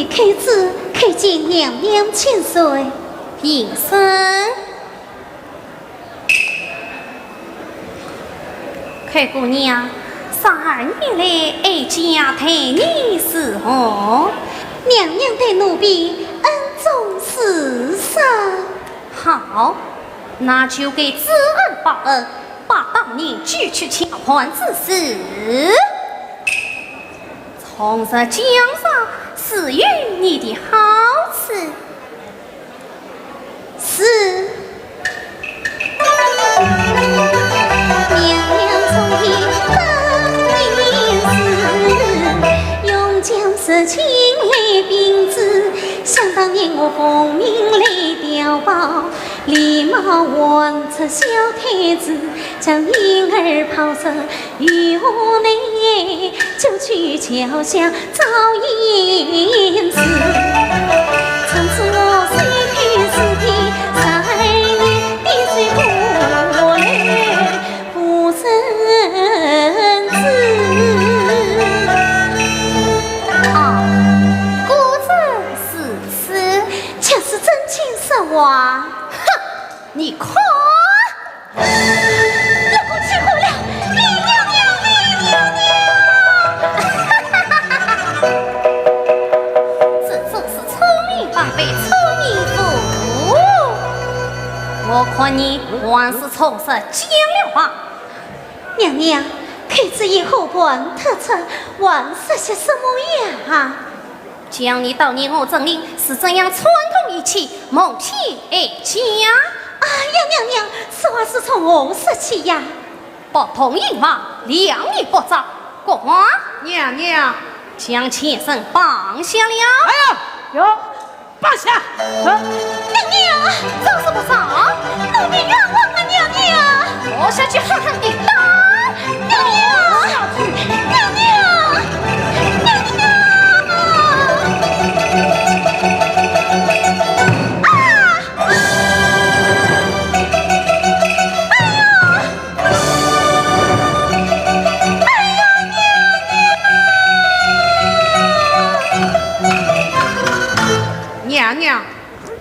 寇珠叩见娘娘千岁。平身。寇姑娘，十二年来哀家待你如何？娘娘待奴婢恩重如山。好，那就该知恩报恩，把当年九曲交换之事，从实讲上，自有你的好处。 是。娘娘从前本年是，用将士亲来并之，想当年我奉命来调报，礼貌王子小太子，将婴儿抱入 御屋内，就去桥下找胭脂。从此我守口如瓶，十二年滴水不漏不成子。啊，果真如此？就是真情实话。哼，你看。 老公起火了，李娘娘，李娘娘！这真是聪明反被聪明误。我看你还是从实讲了吧。娘娘，寇珠已和盘托出，还说些什么呀？ 讲你当年我陈琳是怎样串通一气，蒙骗哀家。哎呀，娘娘，此话是从何说起呀？不同营房，两年不招。国王，娘娘，将贱人绑下了。哎呀，有，绑下。嗯。娘娘，招是不招？奴婢冤枉啊，娘娘！我下去狠狠地打。娘娘，娘娘，娘娘！ 啊！哎呀！哎呀，娘娘！娘娘，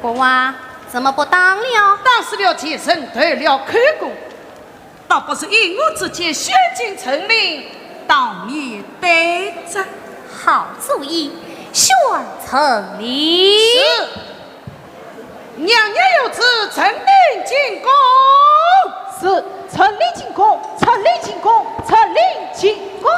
国王，怎么不打了？打死了贱人，退了口供。 倒不如依我之见，先进陈琳，当面对质。好主意，宣陈琳。是。娘娘有旨，陈琳进宫。是，陈琳进宫，陈琳进宫，陈琳进宫。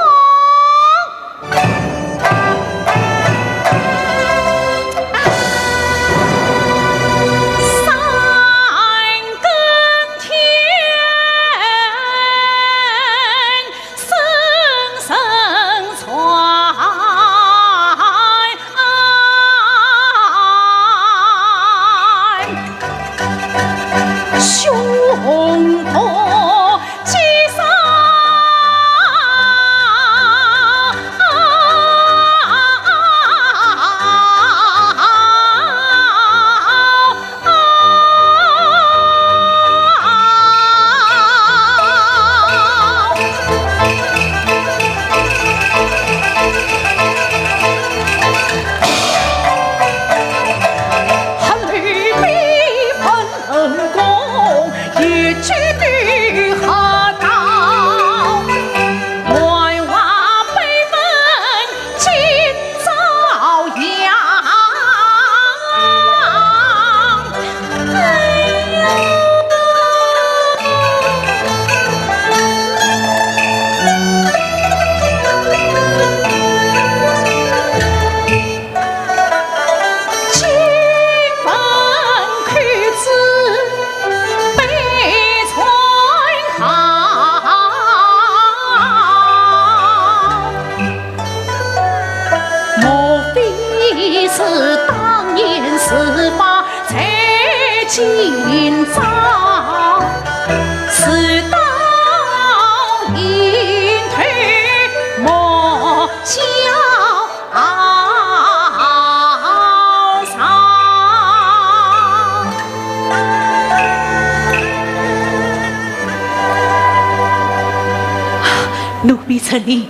奴婢陈琳，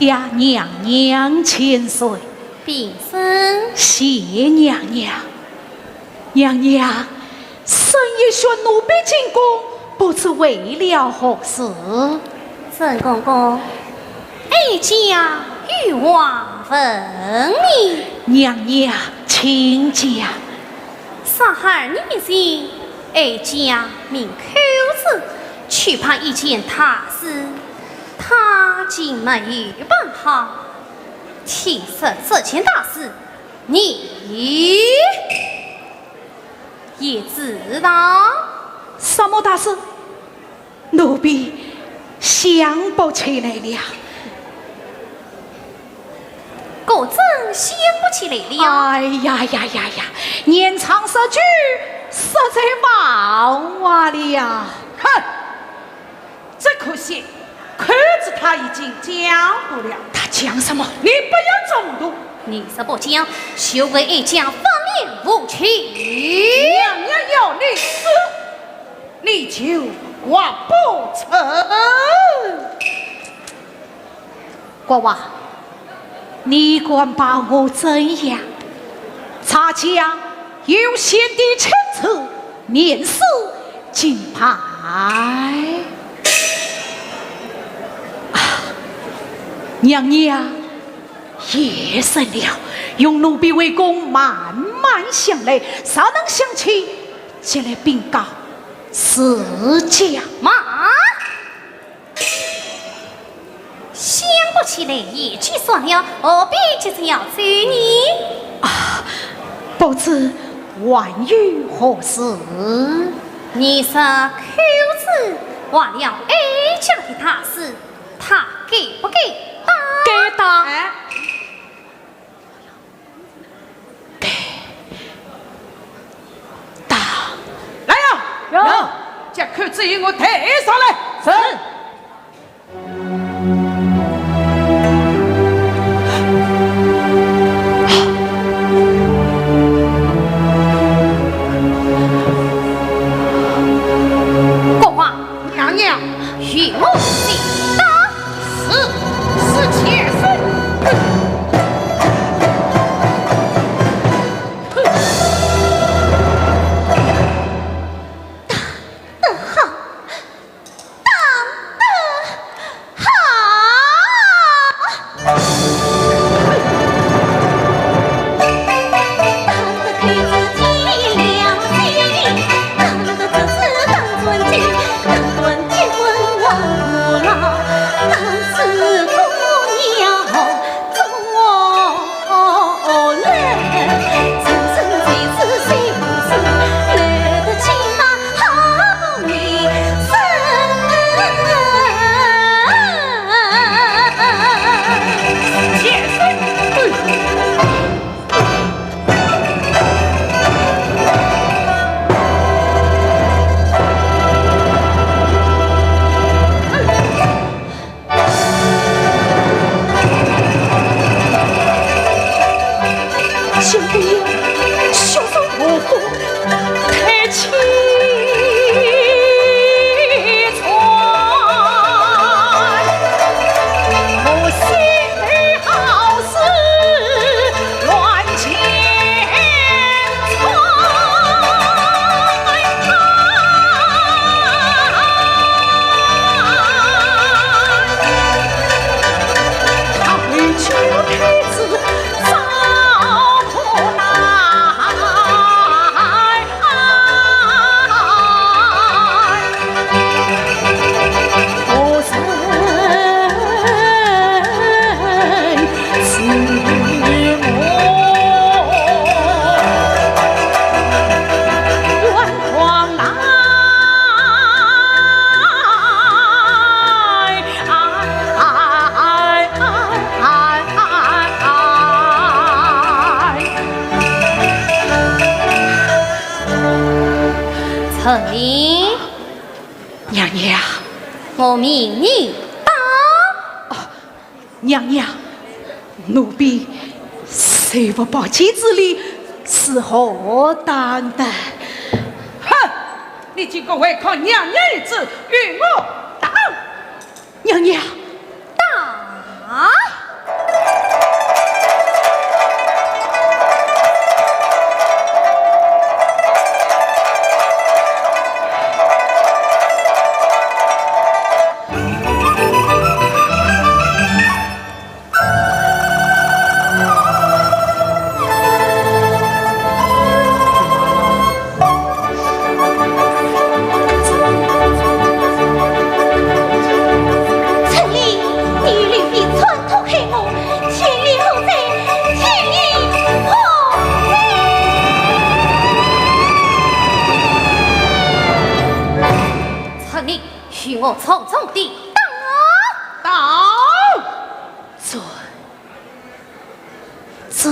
谢娘娘千岁。平身。谢娘娘。娘娘，深夜寻奴婢进宫，不知为了何事？沈公公，哀家有话问你。娘娘，请讲。三二年前，哀家命寇珠去办一件大事，她竟没有办好。 听说这件大事，你也知道？什么大事？奴婢想不起来了。果真想不起来了？哎呀呀呀呀，年长色衰，实在忘怀了。哼！ 只可惜，寇珠她已经讲过了。她讲什么？你不要中毒。你若不讲，休怪哀家法面无情。娘娘要你死，你就活不成。国王，你敢把我怎样？查家有先帝亲赐， 免死金牌。啊，娘娘，夜深了，容奴婢回宫慢慢想来，若能想起，即来禀告世家。慢！ 想不起来也就算了，何必急着要走呢？啊，不知还有何事？你说寇珠坏了哀家的大事，她该不该打？该打。哎。 对，打。来呀！有。将寇珠与我带上来。是。国王。娘娘。与我进到 是，是妾身。打得好，打得好。 陈琳。娘娘。我命你打。哦，娘娘，奴婢受不薄其之礼，是何等的。哼，你竟敢违抗娘娘懿旨，与我打！ 娘娘。打！重重地打。打。这，这。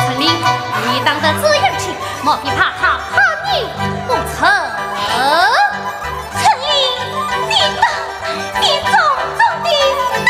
陈琳，你打得这样轻，莫非怕她怕你不成？陈琳，你打，你重重地打。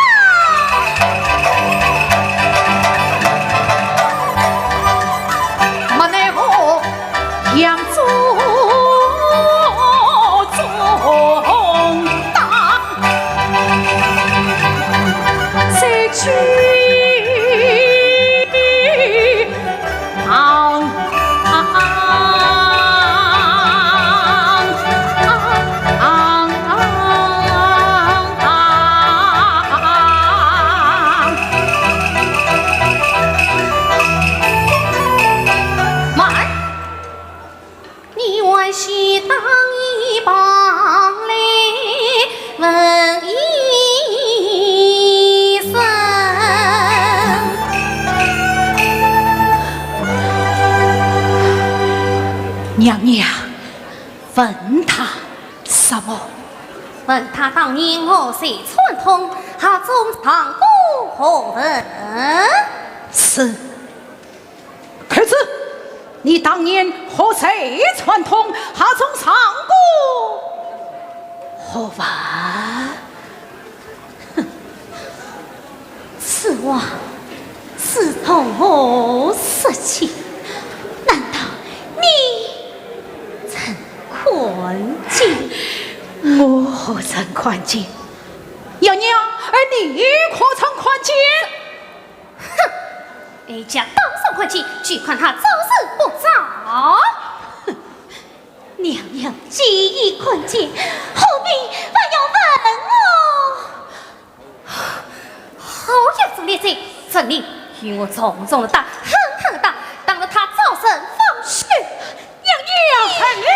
慢！你还是打一旁来问一声。娘娘，问他什么？问他当年我在串通，盒中藏过何物？是。 寇珠，你当年和谁串通，盒中藏过何物？哼，此话是从何说起？难道你曾看见？我何曾看见？娘娘，而你可曾看见？ 哼，哀家当然看见，只看他招是不招。哼，娘娘既已看见，何必还要问我？好样的孽种，陈琳，与我重重的打，狠狠的打，打得他招认方休。娘娘！陈琳！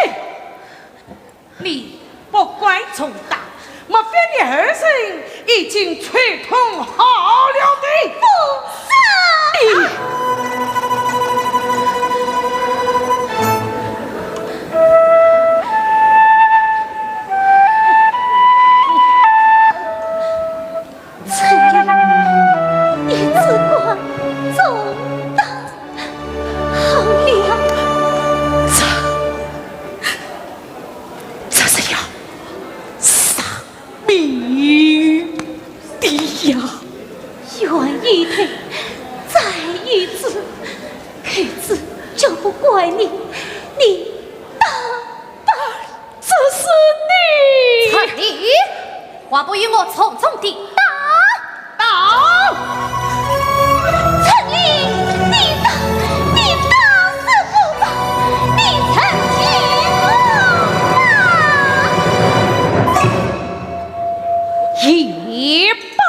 你不敢重打，莫非你二人已经串通好了的？不是。你…… 陈琳，你只管重打好了。这，这是要杀命的呀！愿意退你打，打，这是你！陈琳，还不与我重重地打！打！陈琳，你打，你打死不罢，你成全我吧！也罢。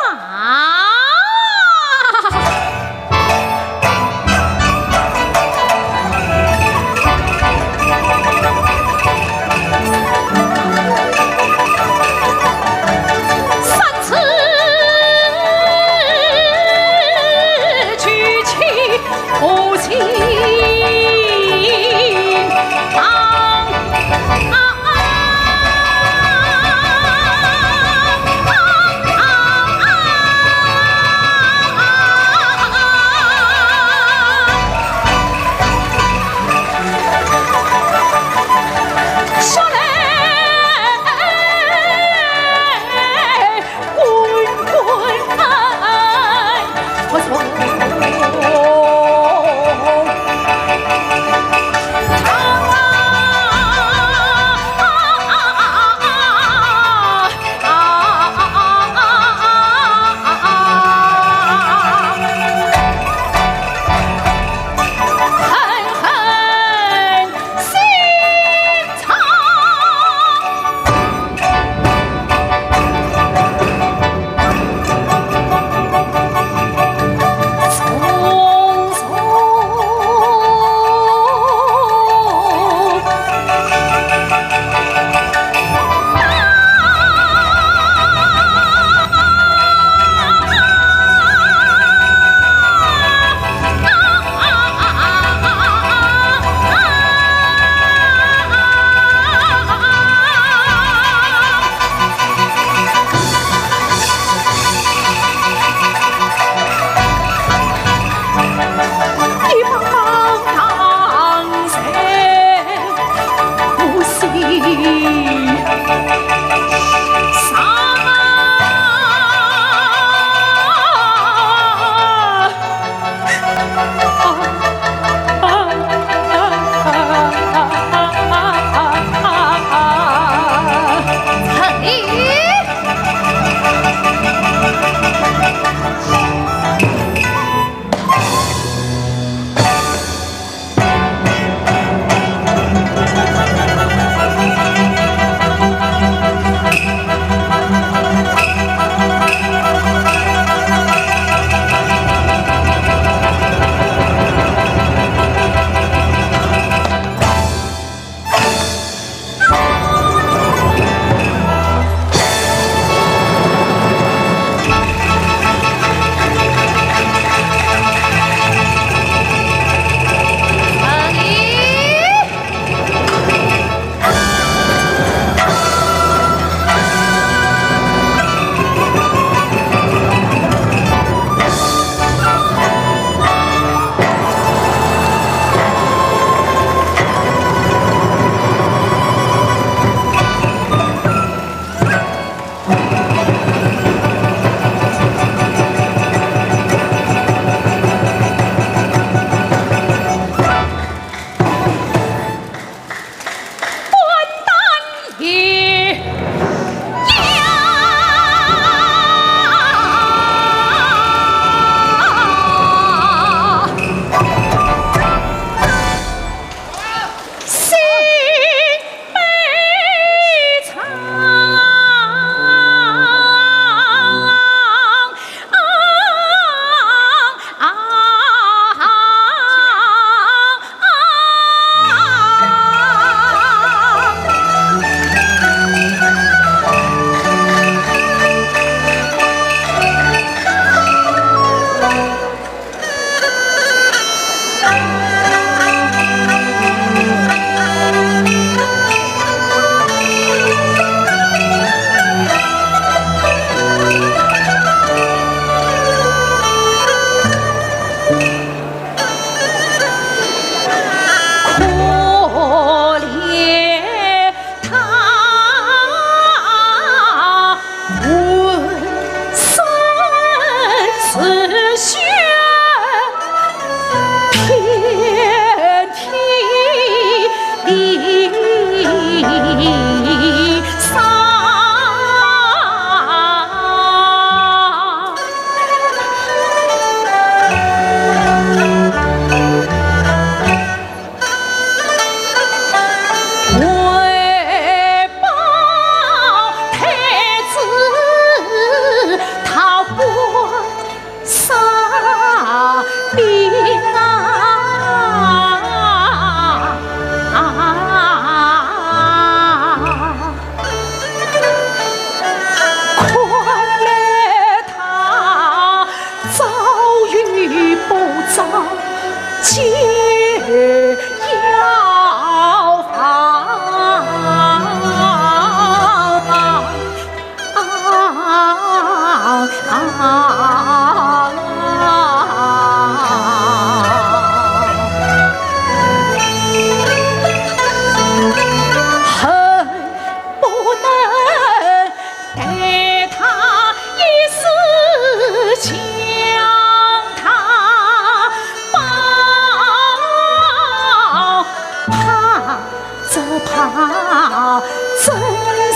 只怕真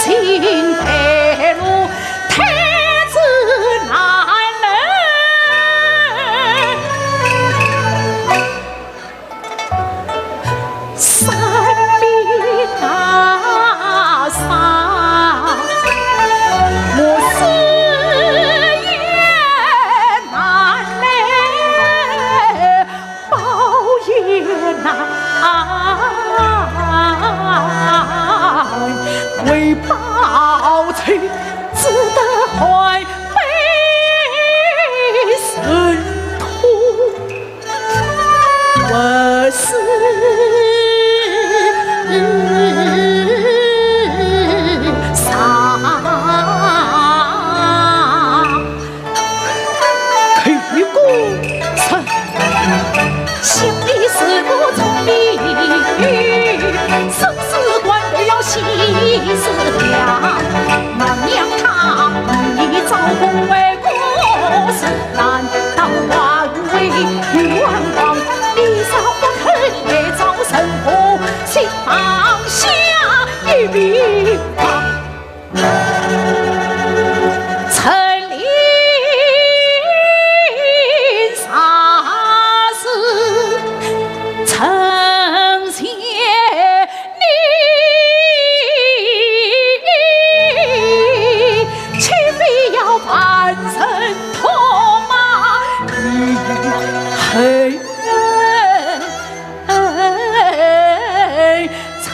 情败露，太子难认。山边大山，我死也难来。 报也难，为报仇，只得换悲神通。我是啥？ 开个城。想你是个聪明人，生死关头要细思量。难让他与你招供为国事，难道还会冤枉？你若不肯来招认，我就放下一命吧。 陈琳若是成全你，岂非要万人唾骂？你恨 长。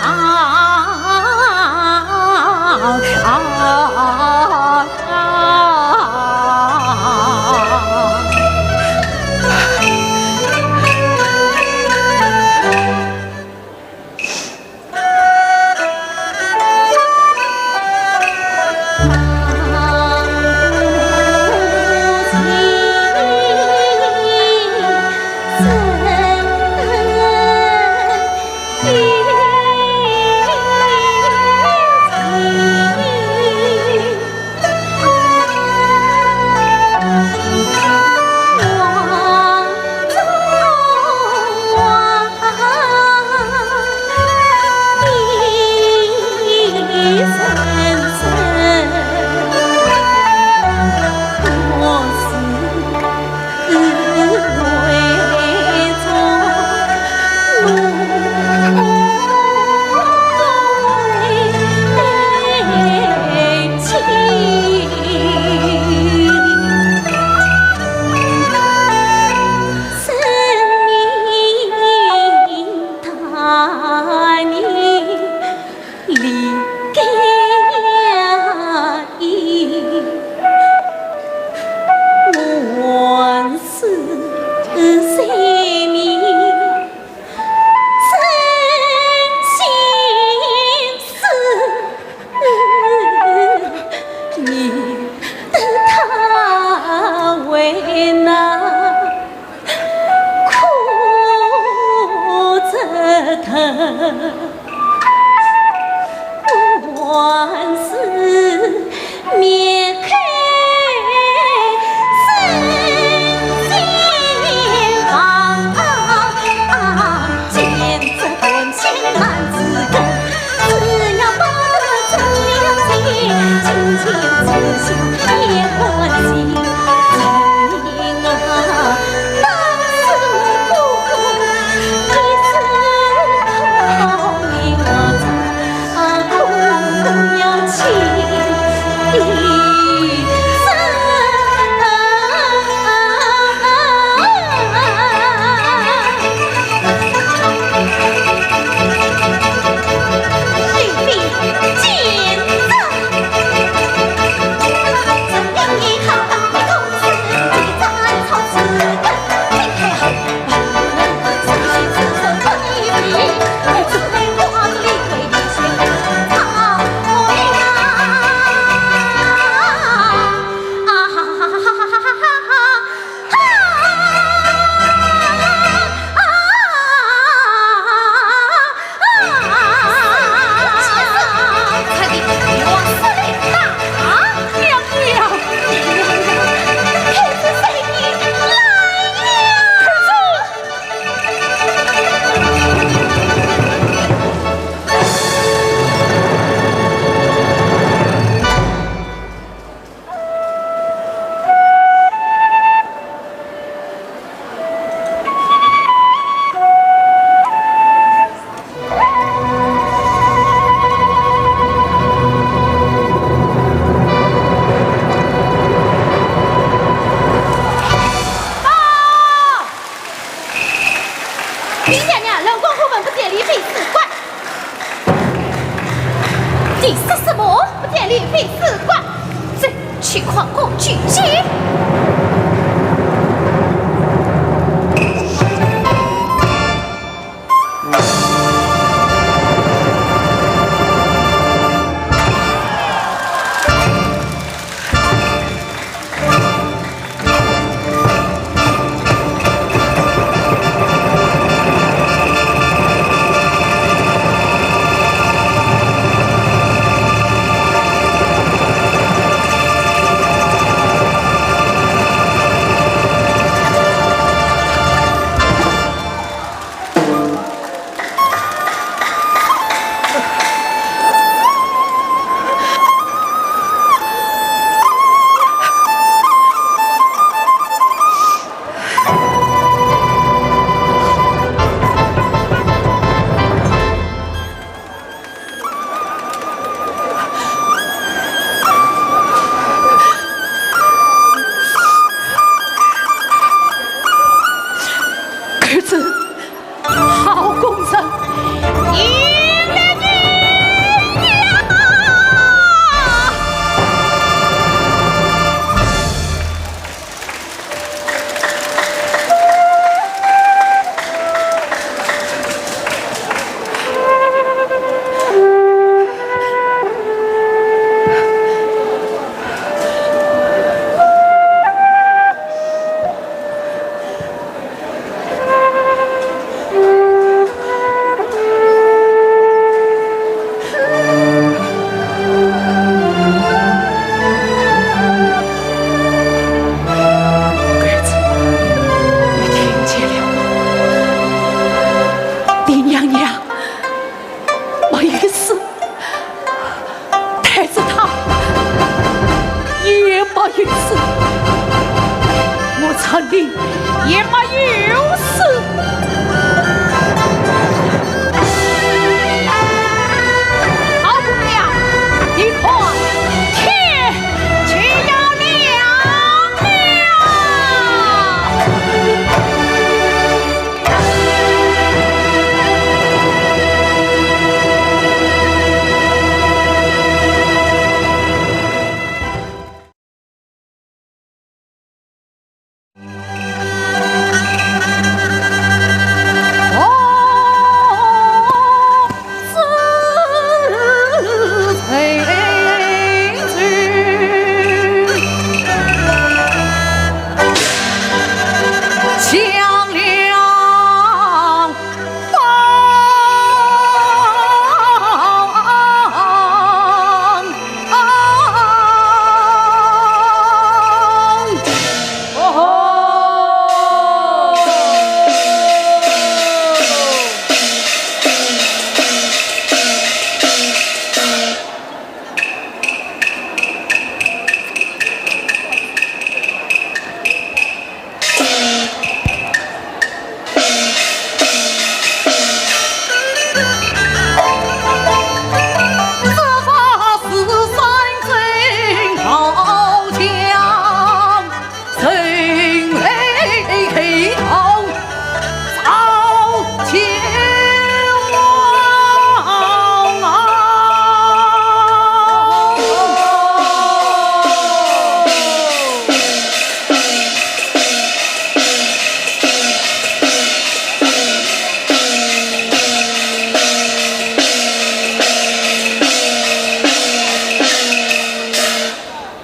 你说什么？不见你非是官，这去看过去见。 儿子，好功臣，迎了你呀！ 儿子，你听见了？你娘娘没有死，太子他也没有死，我陈琳也没有死。好姑娘，你看，天就要亮了。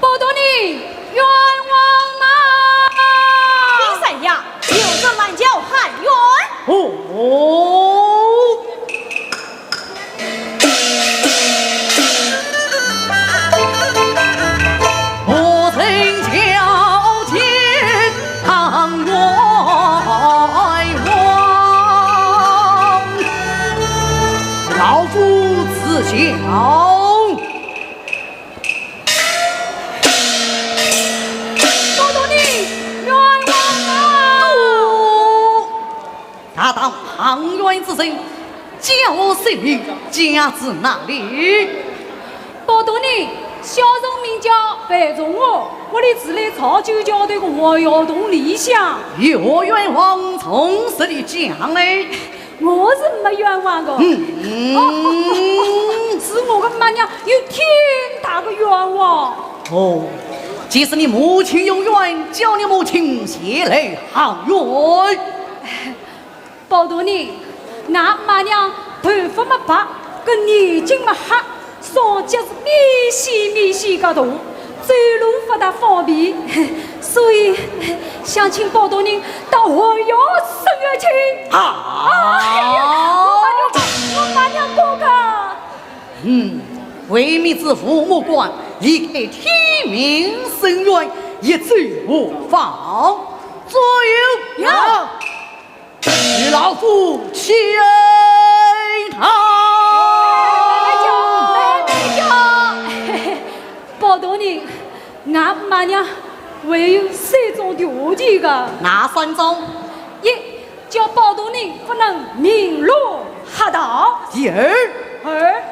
报答你冤枉啊！你谁呀？有人拦轿喊冤？哦。 大胆抗冤之人，叫我性命，家住哪里？报答你，小人名叫范仲华，屋里住勒曹九桥头个活跃洞里向。有冤枉从何里讲来？我是没冤枉个。嗯。哦，是我个妈娘有天大的冤枉。哦，既是你母亲有冤，叫你母亲前来喊冤。包大人，俺姆娘头发么白，个眼睛么黑，双脚是咪细咪细个大，走路不大方便，所以想请包大人到寒窑伸冤去。啊！哎呀，我姆娘，我姆娘哥哥。 嗯，为民之父母官，理该天命伸冤，一走何妨。左右，呀，与老夫去。哎，慢慢叫，慢慢叫。包大人，俺姆娘还有三桩条件个。哪三桩？一，叫包大人不能鸣锣喝道。第二？二，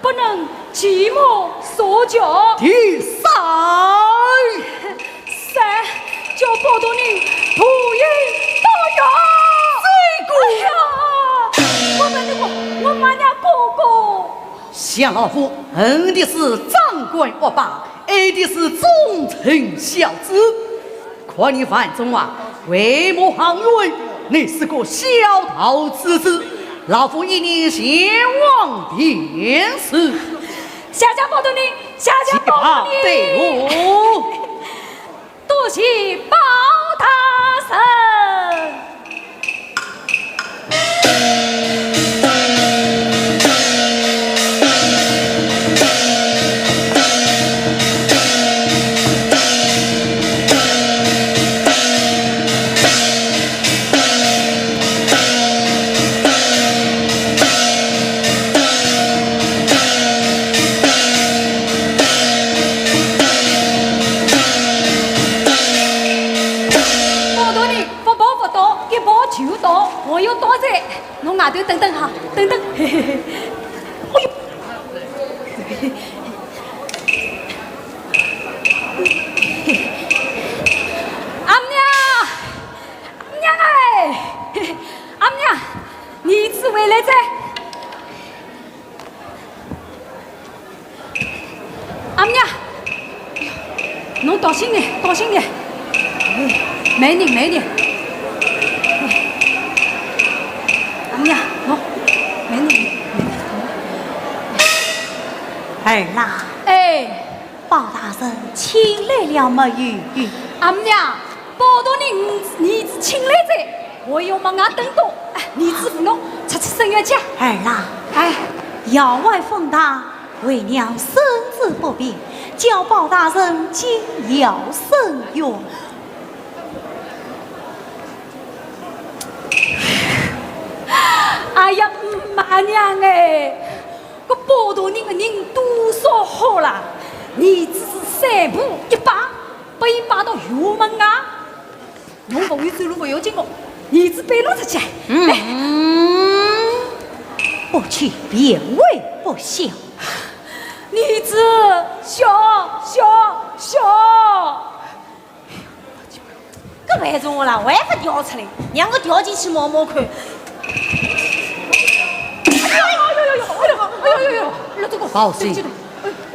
不能骑马射箭。第三，三，叫包大人不应到哟。这个，哎呀，我们那个，我姆娘哥哥。想老夫恨的是掌官恶霸，爱的是忠臣孝子。 看你范仲华，为母喊冤，你是个小道之子，老夫与你前往便是。谢谢包大人，谢谢包大人。且把队伍。多谢包大人。 包大人，不报不到，一报就到，我要到哉。侬外头等等哈，等等。哎呦，阿姆娘，阿姆娘哎，阿姆娘，儿子回来哉。 阿姆娘，侬当心点，当心点。哎，慢点，慢点。阿姆娘，喏，慢点，慢点。儿啦。哎。包大人请来了没有？阿姆娘， 包大人儿子请来哉，我要问阿等多，哎，儿子扶侬出去伸冤去。儿啦，哎，窑外风大，为娘身子不便，叫包大人进窑伸冤。哎呀，姆娘哎，搿包大人个人多少好啦，儿子是三步一拜，拨伊拜到衙门啊。 侬勿会走路勿要紧哦，儿子背侬出去。嗯，来。不去便为不孝。儿子，孝，孝，孝。搿还从我啦，我还勿调出来，让我调进去摸摸看。哎呦，哎呦，哎呦，哎呦，哎呦，哎呦，哎呦，这个，包兴。对不起，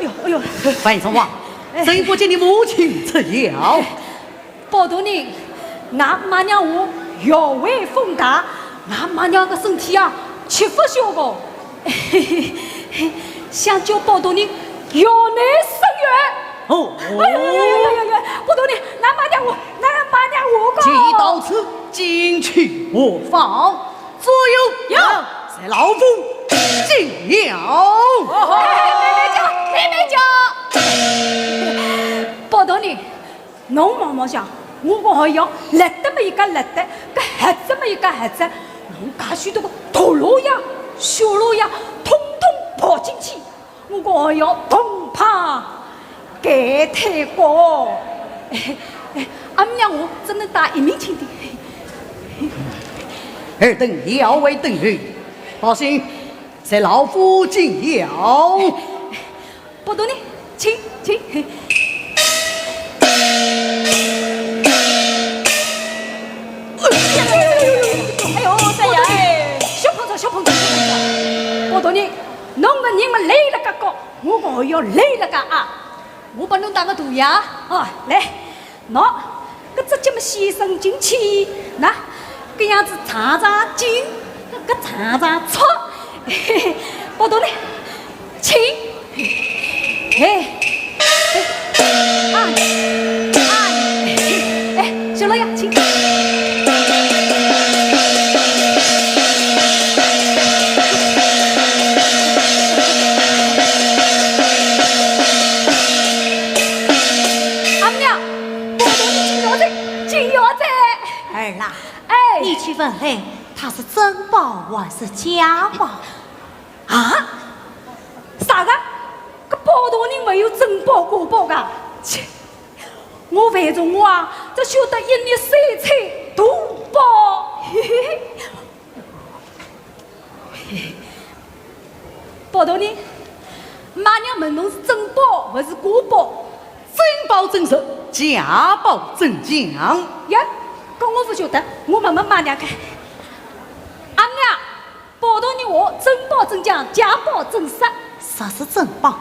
哎呦，哎呦。樊城王，哎。怎不见你母亲出窑？ 包大人，俺姆娘话，窑外风大，俺姆娘个身体啊，吃勿消个。想叫包大人窑内伸冤。哦。哎呀呀呀呀呀呀！包大人，俺姆娘话，俺姆娘话个。既到此，进去何妨？左右，有。随老夫进窑。哎，慢慢叫，慢慢叫。包大人， 侬望望相，我个寒窑，烂得么一家烂得，搿黑仔么一家黑仔，侬介许多个大老爷、小老爷，统统跑进去，我个寒窑动荡该退个。哎，哎，阿姆娘，我只能带一面亲的。尔等窑外等候，包兴，随老夫进窑。 包大人，请，请。哎呦，三爷，哎，小碰着，小碰着，小碰着。包大人，侬个人么来了个高，哦哟，累了嘎啊！我帮侬打个赌呀，哦，来，喏，搿只脚么先伸进去，喏，搿样子长长进，搿长长出，嘿嘿，跑道呢，请，哎，哎，啊，啊，哎，小老爷，请。 阿娘，我同你进院子，进院子。儿啊，哎。你去问问，他是真包还是假包？啊？啥个？搿包大人没有真包假包个？切，我范仲华啊，只晓得一日三餐大包。嘿嘿嘿。 包大人，妈娘问侬是真包还是假包？真包真实，假包真假。呀，搿我勿晓得，我问问妈娘看。阿娘，包大人话真包真假，假包真实。若是真包，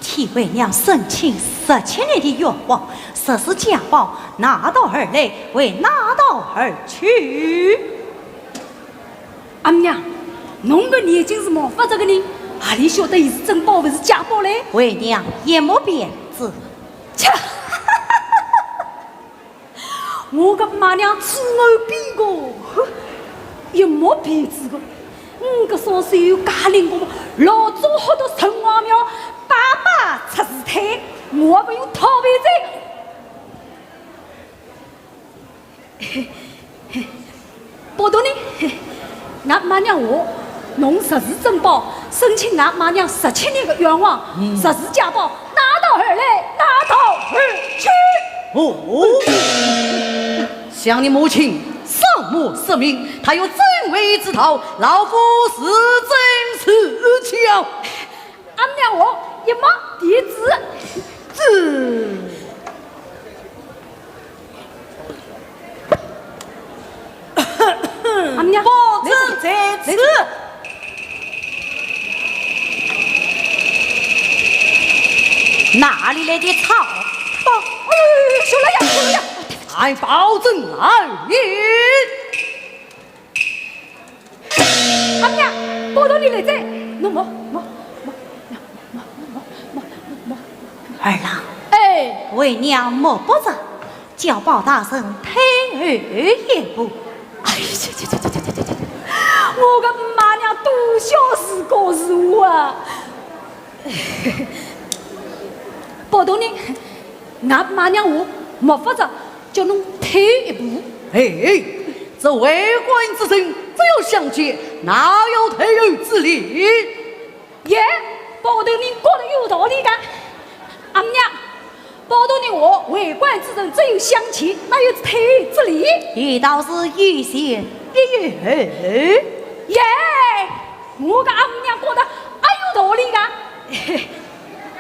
替为娘申请十七年的冤枉；若是假包，拿刀而来，还拿刀而去。 阿娘，侬个眼睛是毛发着个呢，何里晓得伊是真包还是假包嘞？为娘一目便知。切！我个妈娘知我比个，一目便知个。嗯，搿双手有介灵光，老早好到城隍庙拜拜出事体，我还勿用讨饭子。 包大人，俺妈娘话，侬实是真包，申请俺妈娘十七年的冤枉，嗯。实是假包，拿刀而来，拿刀而去。哦，想你母亲双目失明，她有真伪之道，老夫是真是假。 俺娘我一摸鼻子。子。俺娘，包拯在此。哪里来的草包？哎呦，小老爷，小老爷。俺包拯来也。 阿娘，包大人来哉，侬莫，莫，莫，莫，莫，莫，莫，莫。儿啊，哎。为娘目不着，叫包大人退后一步。哎呀，去去去去去去去去！我个妈娘多孝顺个是我啊！包大人，俺妈娘话，没法子，叫侬退一步。哎， 这为官之人，只要相见，哪有退后之理？耶，包大人讲得有道理个。阿娘，包大人话，为官之人只有相见，哪有退后之理？有道是有前必有后。耶，我个阿娘讲得也有道理个。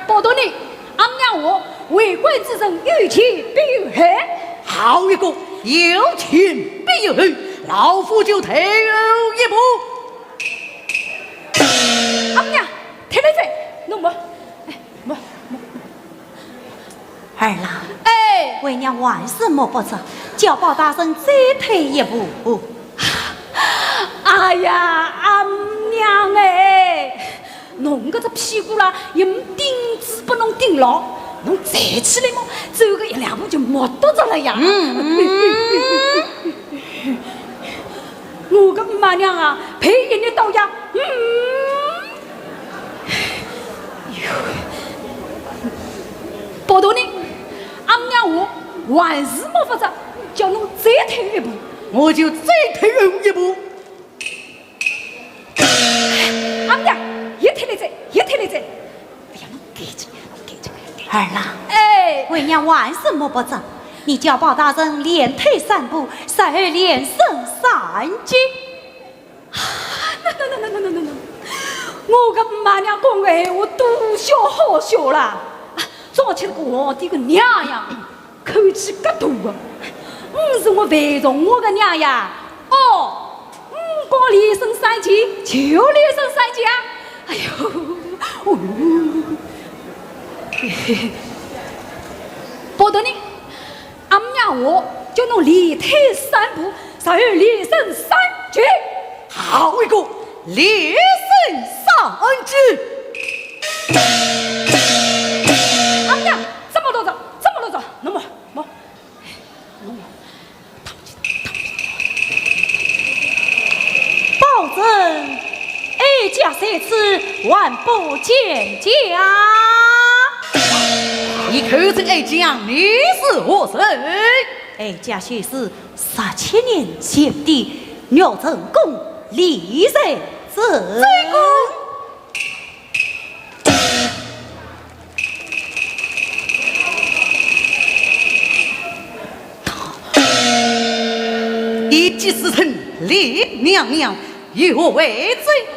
包大人， 俺娘话，为官之人有前必有后。好一个有前必有后，老夫就退后一步。俺娘，退了哉，侬莫，哎，莫，莫。儿啊，哎。为娘还是摸不着，叫包大人再退一步。哎呀，俺娘哎， 侬搿只屁股啦，也没钉子拨侬钉牢，侬站起来么，走个一两步就没得着了呀。嗯，嗯。我个妈娘啊，陪一日到夜，嗯。哎呦，包大人，俺娘话，还是没法子，叫侬再退一步。我就再退后一步。 俺娘，又退了哉，又退了哉。哎呀，侬赶紧，侬赶紧，赶紧。儿啊，哎。为娘还是摸不着，你叫包大人连退三步，然后连伸三截。喏，喏，喏，我个妈娘讲个闲话，多孝好孝啦。啊，早起那个皇帝个娘呀， 口气介大个，嗯，是我范仲华个娘呀。哦，嗯，讲连伸三截，就连伸三截啊。哎呦，哦哟，嘿嘿，不得呢，俺娘我叫侬连退三步，然后连升三级。好一个连升三级！俺娘这么多着，这么多着，那么，么，那么。 包拯，哀家在此，还不见驾。你口称哀家，你是何人？哀家就是十七年前的玉宸公李仁子。宸公？ 你既自称李娘娘，有何为罪？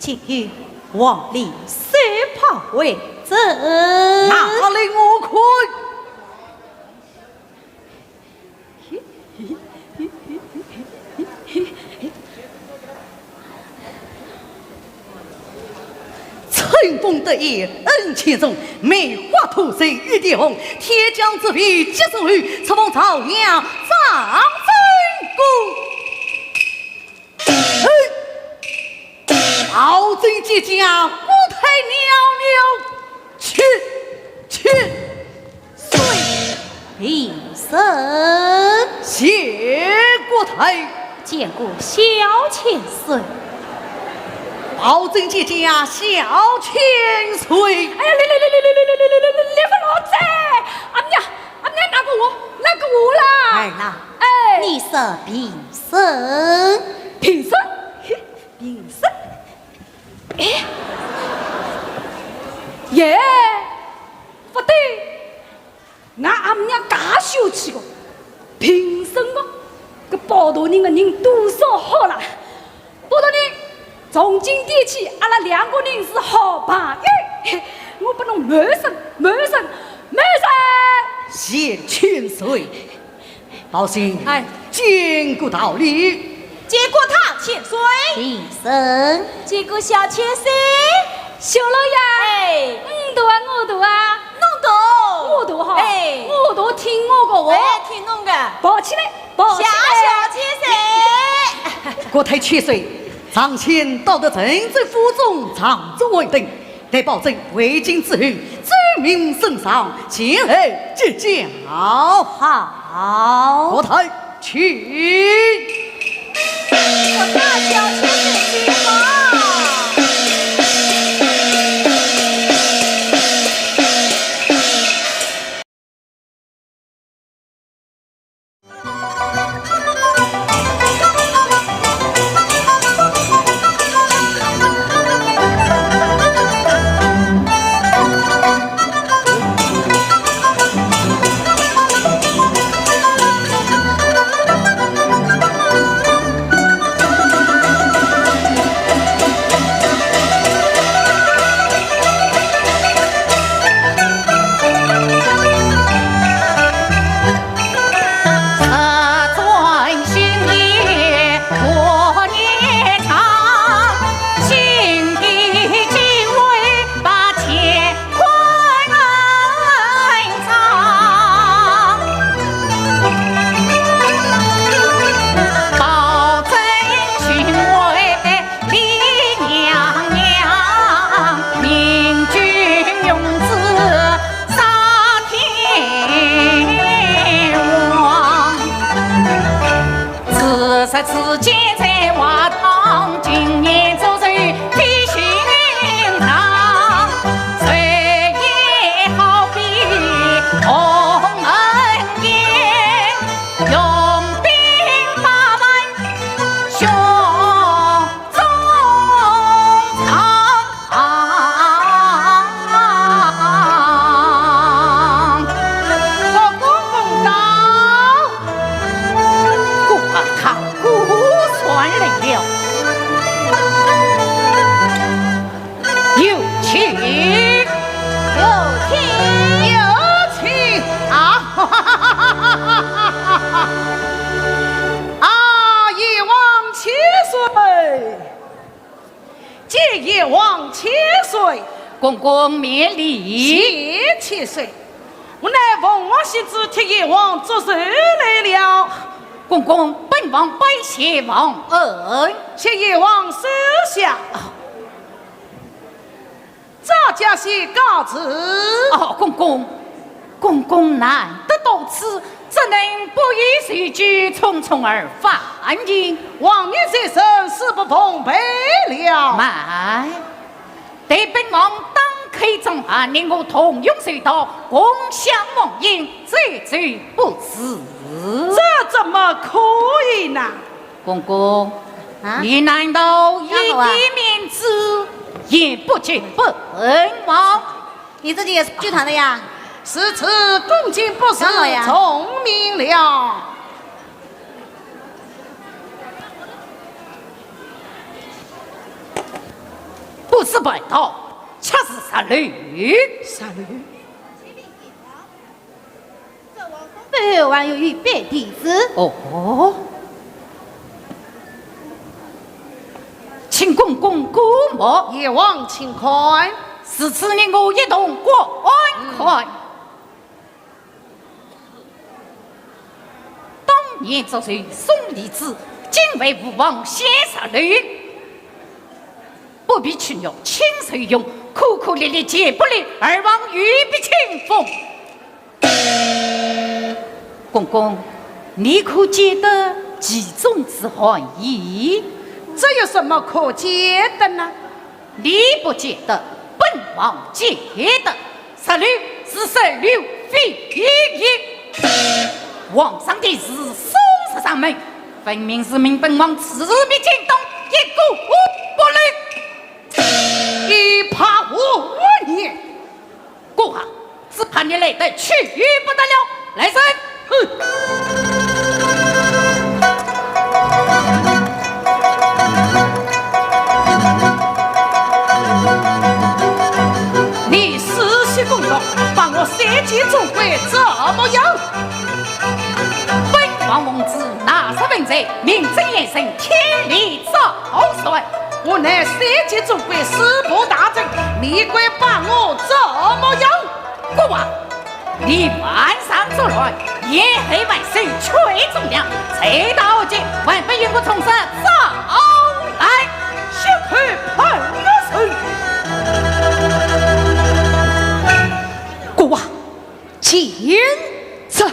今日皇里搜para回证。拿来我看。 春风得意恩情重，梅花吐蕊一点红。天降紫微接旨后，出奉昭阳掌正宫。哎，包拯见驾，国太娘娘，请，请。 谁？平身。谢国太。见过小千岁。包拯见驾，小千岁。哎呀，来来来来来来来来来来来，来不老哉！俺娘，俺娘，那个我，那个我啦。儿啦，哎，你是平身。平身？嘿，平身？哎，耶，不对。 俺阿娘介小气个，平身个，搿包大人个人多少好啦？包大人，从今天起，阿拉两个人是好朋友，我拨侬满身，满身，满身。谢千岁。包拯，哎。见过大礼。 见过大千岁。平身。见过小千岁。小老爷。哎。你大啊，我大啊？侬大。我大哈。哎。我大听我个话。哎，听侬个。抱起来，抱起来。谢小千岁。国太千岁，上卿到得陈州府中，长坐为等。 待包拯回京之后，奏明圣上，前来接驾。好。国太，请。国太，小千岁请吧。有请。有请。有请啊！啊，贤王千岁！见贤王千岁！公公免礼。谢千岁，我乃凤凰仙子替贤王祝寿来了。公公，本王拜谢皇恩。请贤王收下。赵家仙告辞。哦，公公，公公难得到此，怎能不饮酒，匆匆而返呢？王爷在上，恕不奉陪了。慢。 待本王打开妆奁，你我同用寿桃，共享黄莺，醉酒不辞。这怎么可以呢？公公，啊？你难道一点面子也不给本王？你自己也是剧团的呀？如此恭敬不如从命了。 不是白道，却是石榴。石榴？背后还有一笔题诗。哦，请公公过目。贤王请看。如此你我一同观看。嗯。 当年祝寿送李子，今为父王献石榴。不必取药亲手用，颗颗粒粒皆不留，儿皇御笔亲封。公公，你可解得其中之含义？这有什么可解的呢？ 你不解得，本王解得。石榴是石榴，非莺。皇上的御赐送上门，分明是命本王自灭金东，一个不留。一派胡言！ 国王，只怕你来得去不得了。来人！哼！你私设公道，把我三监总管怎么样？本王奉旨拿着文罪，名正言顺，天理昭彰。我乃三监总管，司部大人，你敢把我怎么样？ 国王，你犯上作乱，陷害万岁，取重量，罪大恶极，还不与我从实招来！血口喷人！国王，请坐。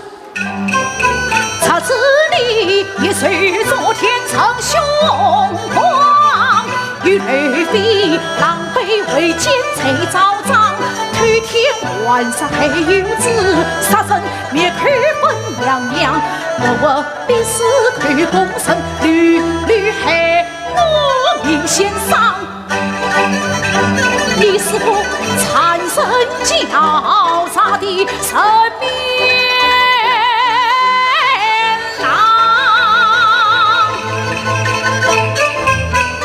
你是个残忍狡诈的人面狼，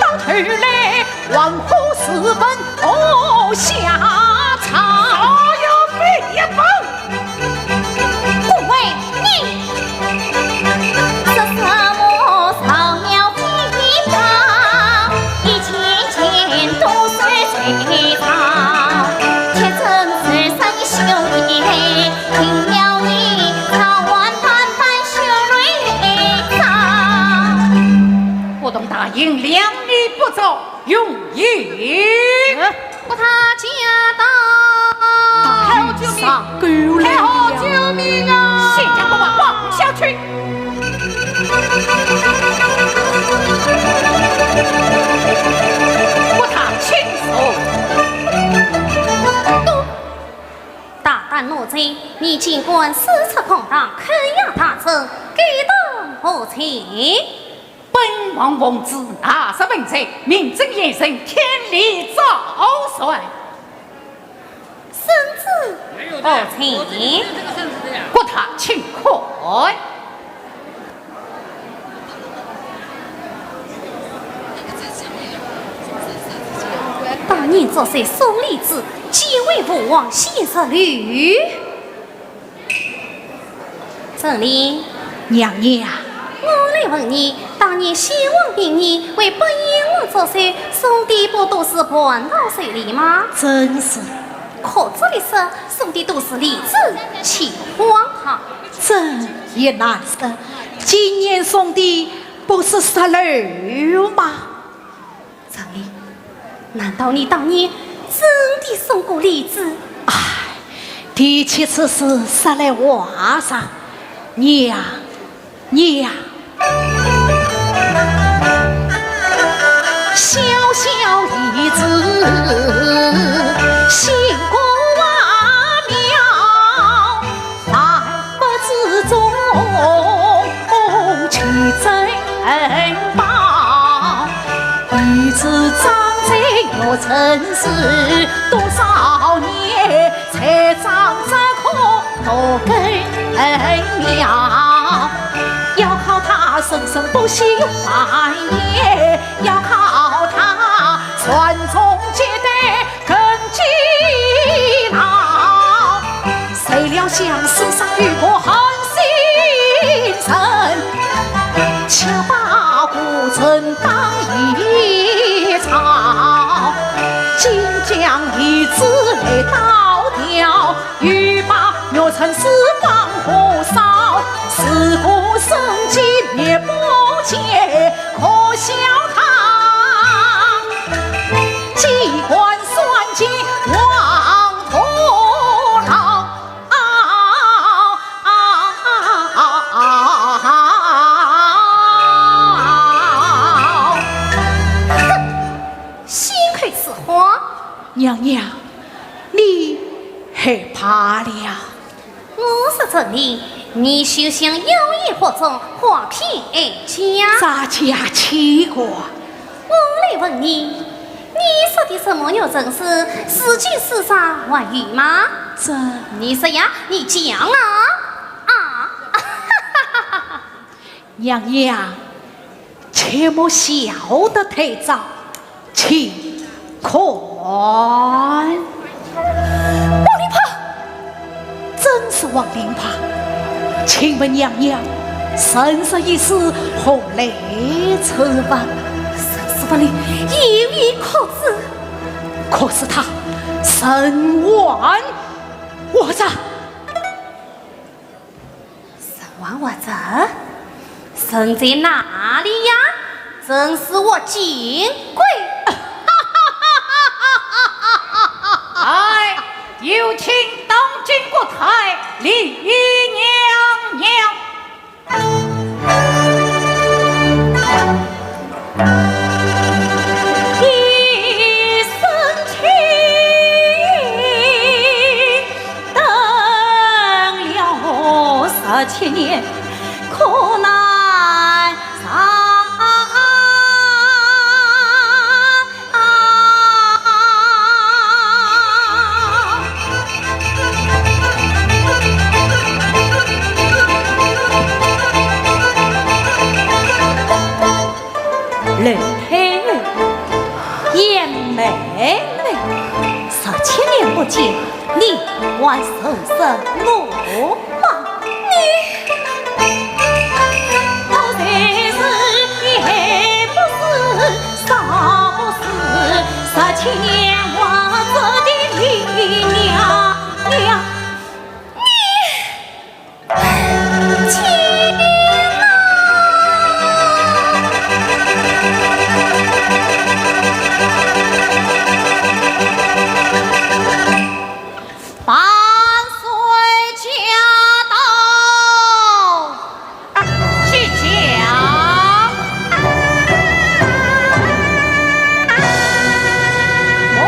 到头来黄河自刎何下场？曹操被一棒。 顾威，你说什么袅袅飞棒，一件件都是贼招，铁证如山兄弟，听了你早晚半半羞愧的招。不懂大人，谅你不招。 容易。呃，国太驾到！太后救命！太后救命啊！先将国王绑下去。国太请坐。大胆奴才，你竟敢私设公堂，扣押大臣，该当何罪？ 本王奉旨拿着文罪，名正言顺，天理昭彰。圣旨何在？国太请看。当年祝寿送李子，皆为父王献石榴。 陈琳。娘娘。我来问你，当年先王病已，为不延误这些兄弟不都是蟠桃水里吗？正是。可这里说兄弟都是李子齐荒唐。这也难说，今年兄弟不是十六吗？张林，难道你当年真的送过李子？唉，提起此事说来话长。娘， 娘。小小一子，性格乖妙，万物之中奇珍宝。与子长在育成时，多少年才长这棵 多根苗，要靠他生生不息永繁衍，要靠他传宗接代根基牢。谁料想世上有个狠心人，却把孤臣当一草，竟将李子来倒掉。 欲把育成时光火烧，自古生机灭不见，可笑他机关算尽黄土牢。哼，信口雌黄。娘娘， 你害怕了？我是陈琳，你休想妖言惑众，花骗哀家。咱家欺过。我来问你，你说的什么育成时，如今世上还有吗？这……你说呀，你讲啊！啊！娘娘，切莫笑得太早，请看。王令帕！真是王令帕。请问娘娘，人这一世何来此物？人死物里，有一壳子。可是他人还活着？ 人还活着？人在哪里呀？人是我金贵。哎，有请当今国太李娘娘。 一声亲，等了十七年，苦难长。 老太后，杨妹妹，十七年不见，你还认识我吗？你，我才是你还不是，少不是十七年活着的李娘娘。 你，天哪！万岁驾到！ 起驾！我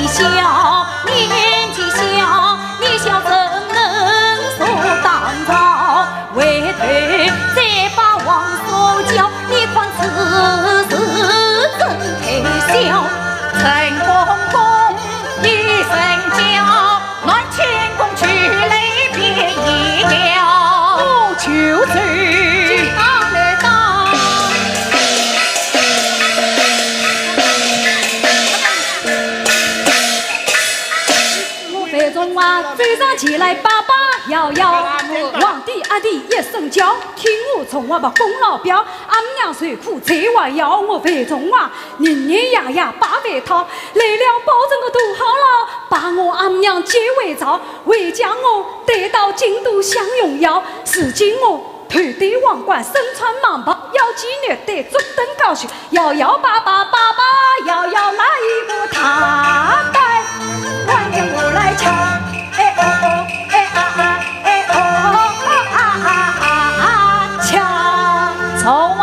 小，年纪小，你小怎能坐当朝？回头再把王叔叫，你看此事真可笑。陈公公一声叫，南清宫去来便已了。我就走。他来到。 范仲华走上前来，爸爸摇摇，皇帝阿弟一声叫，听我从话把功劳表，阿姆娘受苦才还要我范仲华，日日夜夜把饭讨，累了包成个大好了，把我阿姆娘接回朝，回家我带到京都享荣耀，如今我 头戴皇冠，身穿蟒袍，腰系玉带，足蹬高靴，摇摇摆摆，摆摆摇摇，哪一个他摆？还要我来敲，哎哦哦，哎啊啊，哎哦哦啊啊啊，敲。走啊！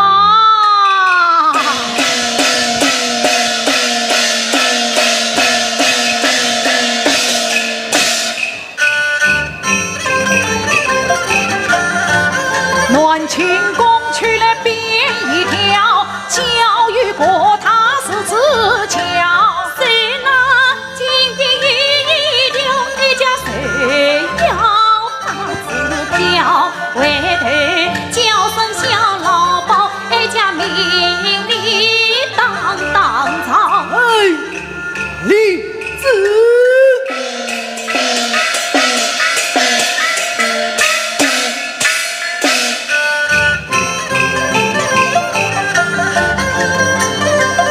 南清宫去来便已了，叫与国太是自家。谁那金边一条，一家谁要打字条？回头叫声小老包，一家名利当当朝。哎。 李子。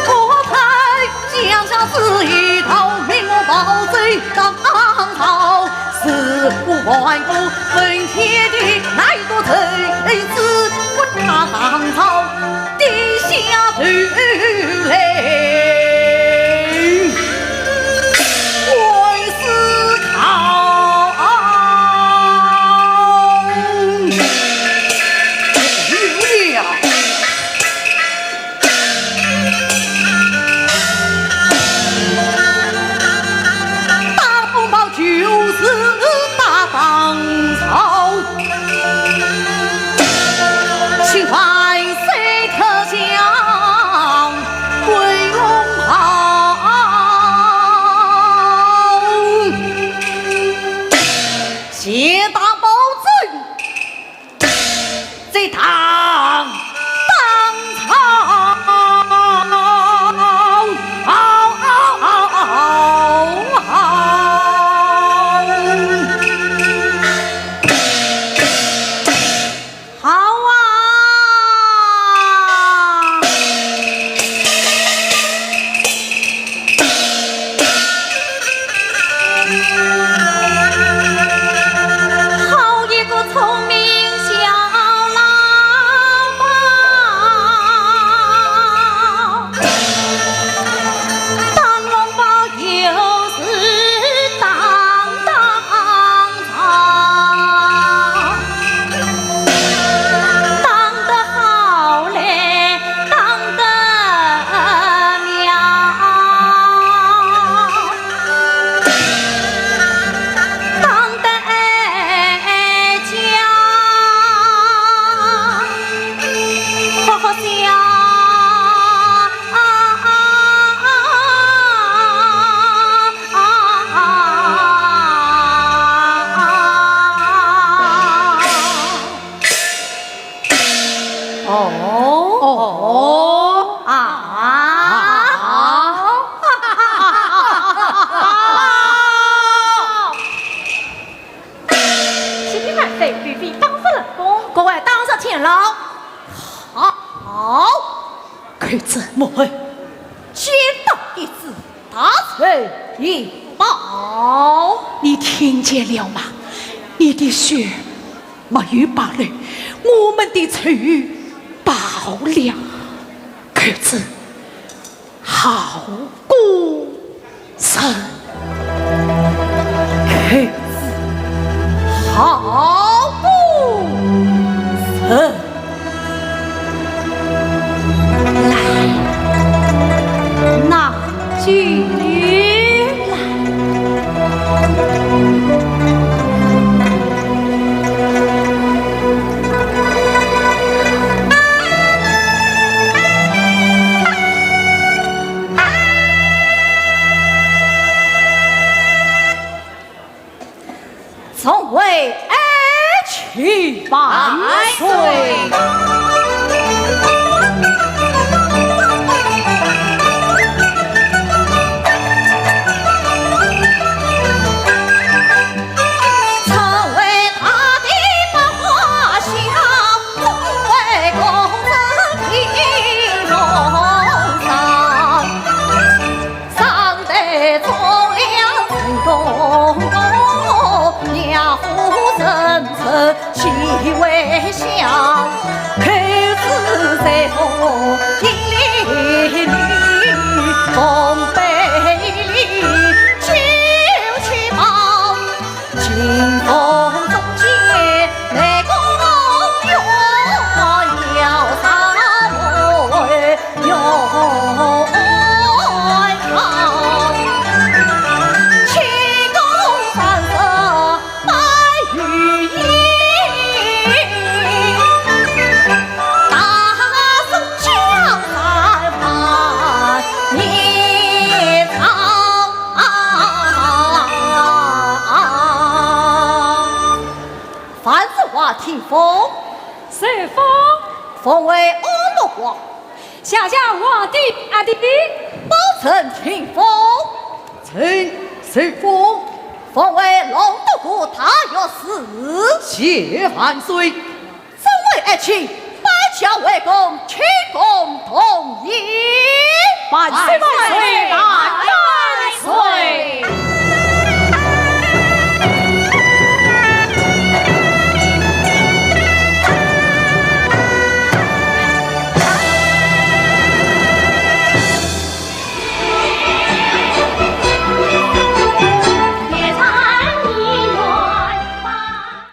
我看江上是一道，命我保罪当朝，是我万古分天地，哪一个臣子不打当朝？ 低下头来观思考。有了。大红袍就是大当朝。 请万岁特降回龙袍，谢大保准，这堂当朝。 好啊！好一个聪明小老包，当龙包又是当当 朝，当得好嘞，当得妙，当得哀家，好好笑。 哦，哦，啊，啊。启禀万岁，奴婢当值冷宫。各位当值天牢。好。 寇珠。母后。先到一子，大仇已报。你听见了吗？你的血没有白流，我们的仇报了。寇珠，好过 人，可是好不成？来，拿酒来。万岁。万岁，听封。受封。封为安乐王。谢谢皇帝。阿弟。包拯听封。臣受封。封为龙都护大学士。谢万岁。众位爱卿，摆驾回宫，庆功同饮。万岁万岁。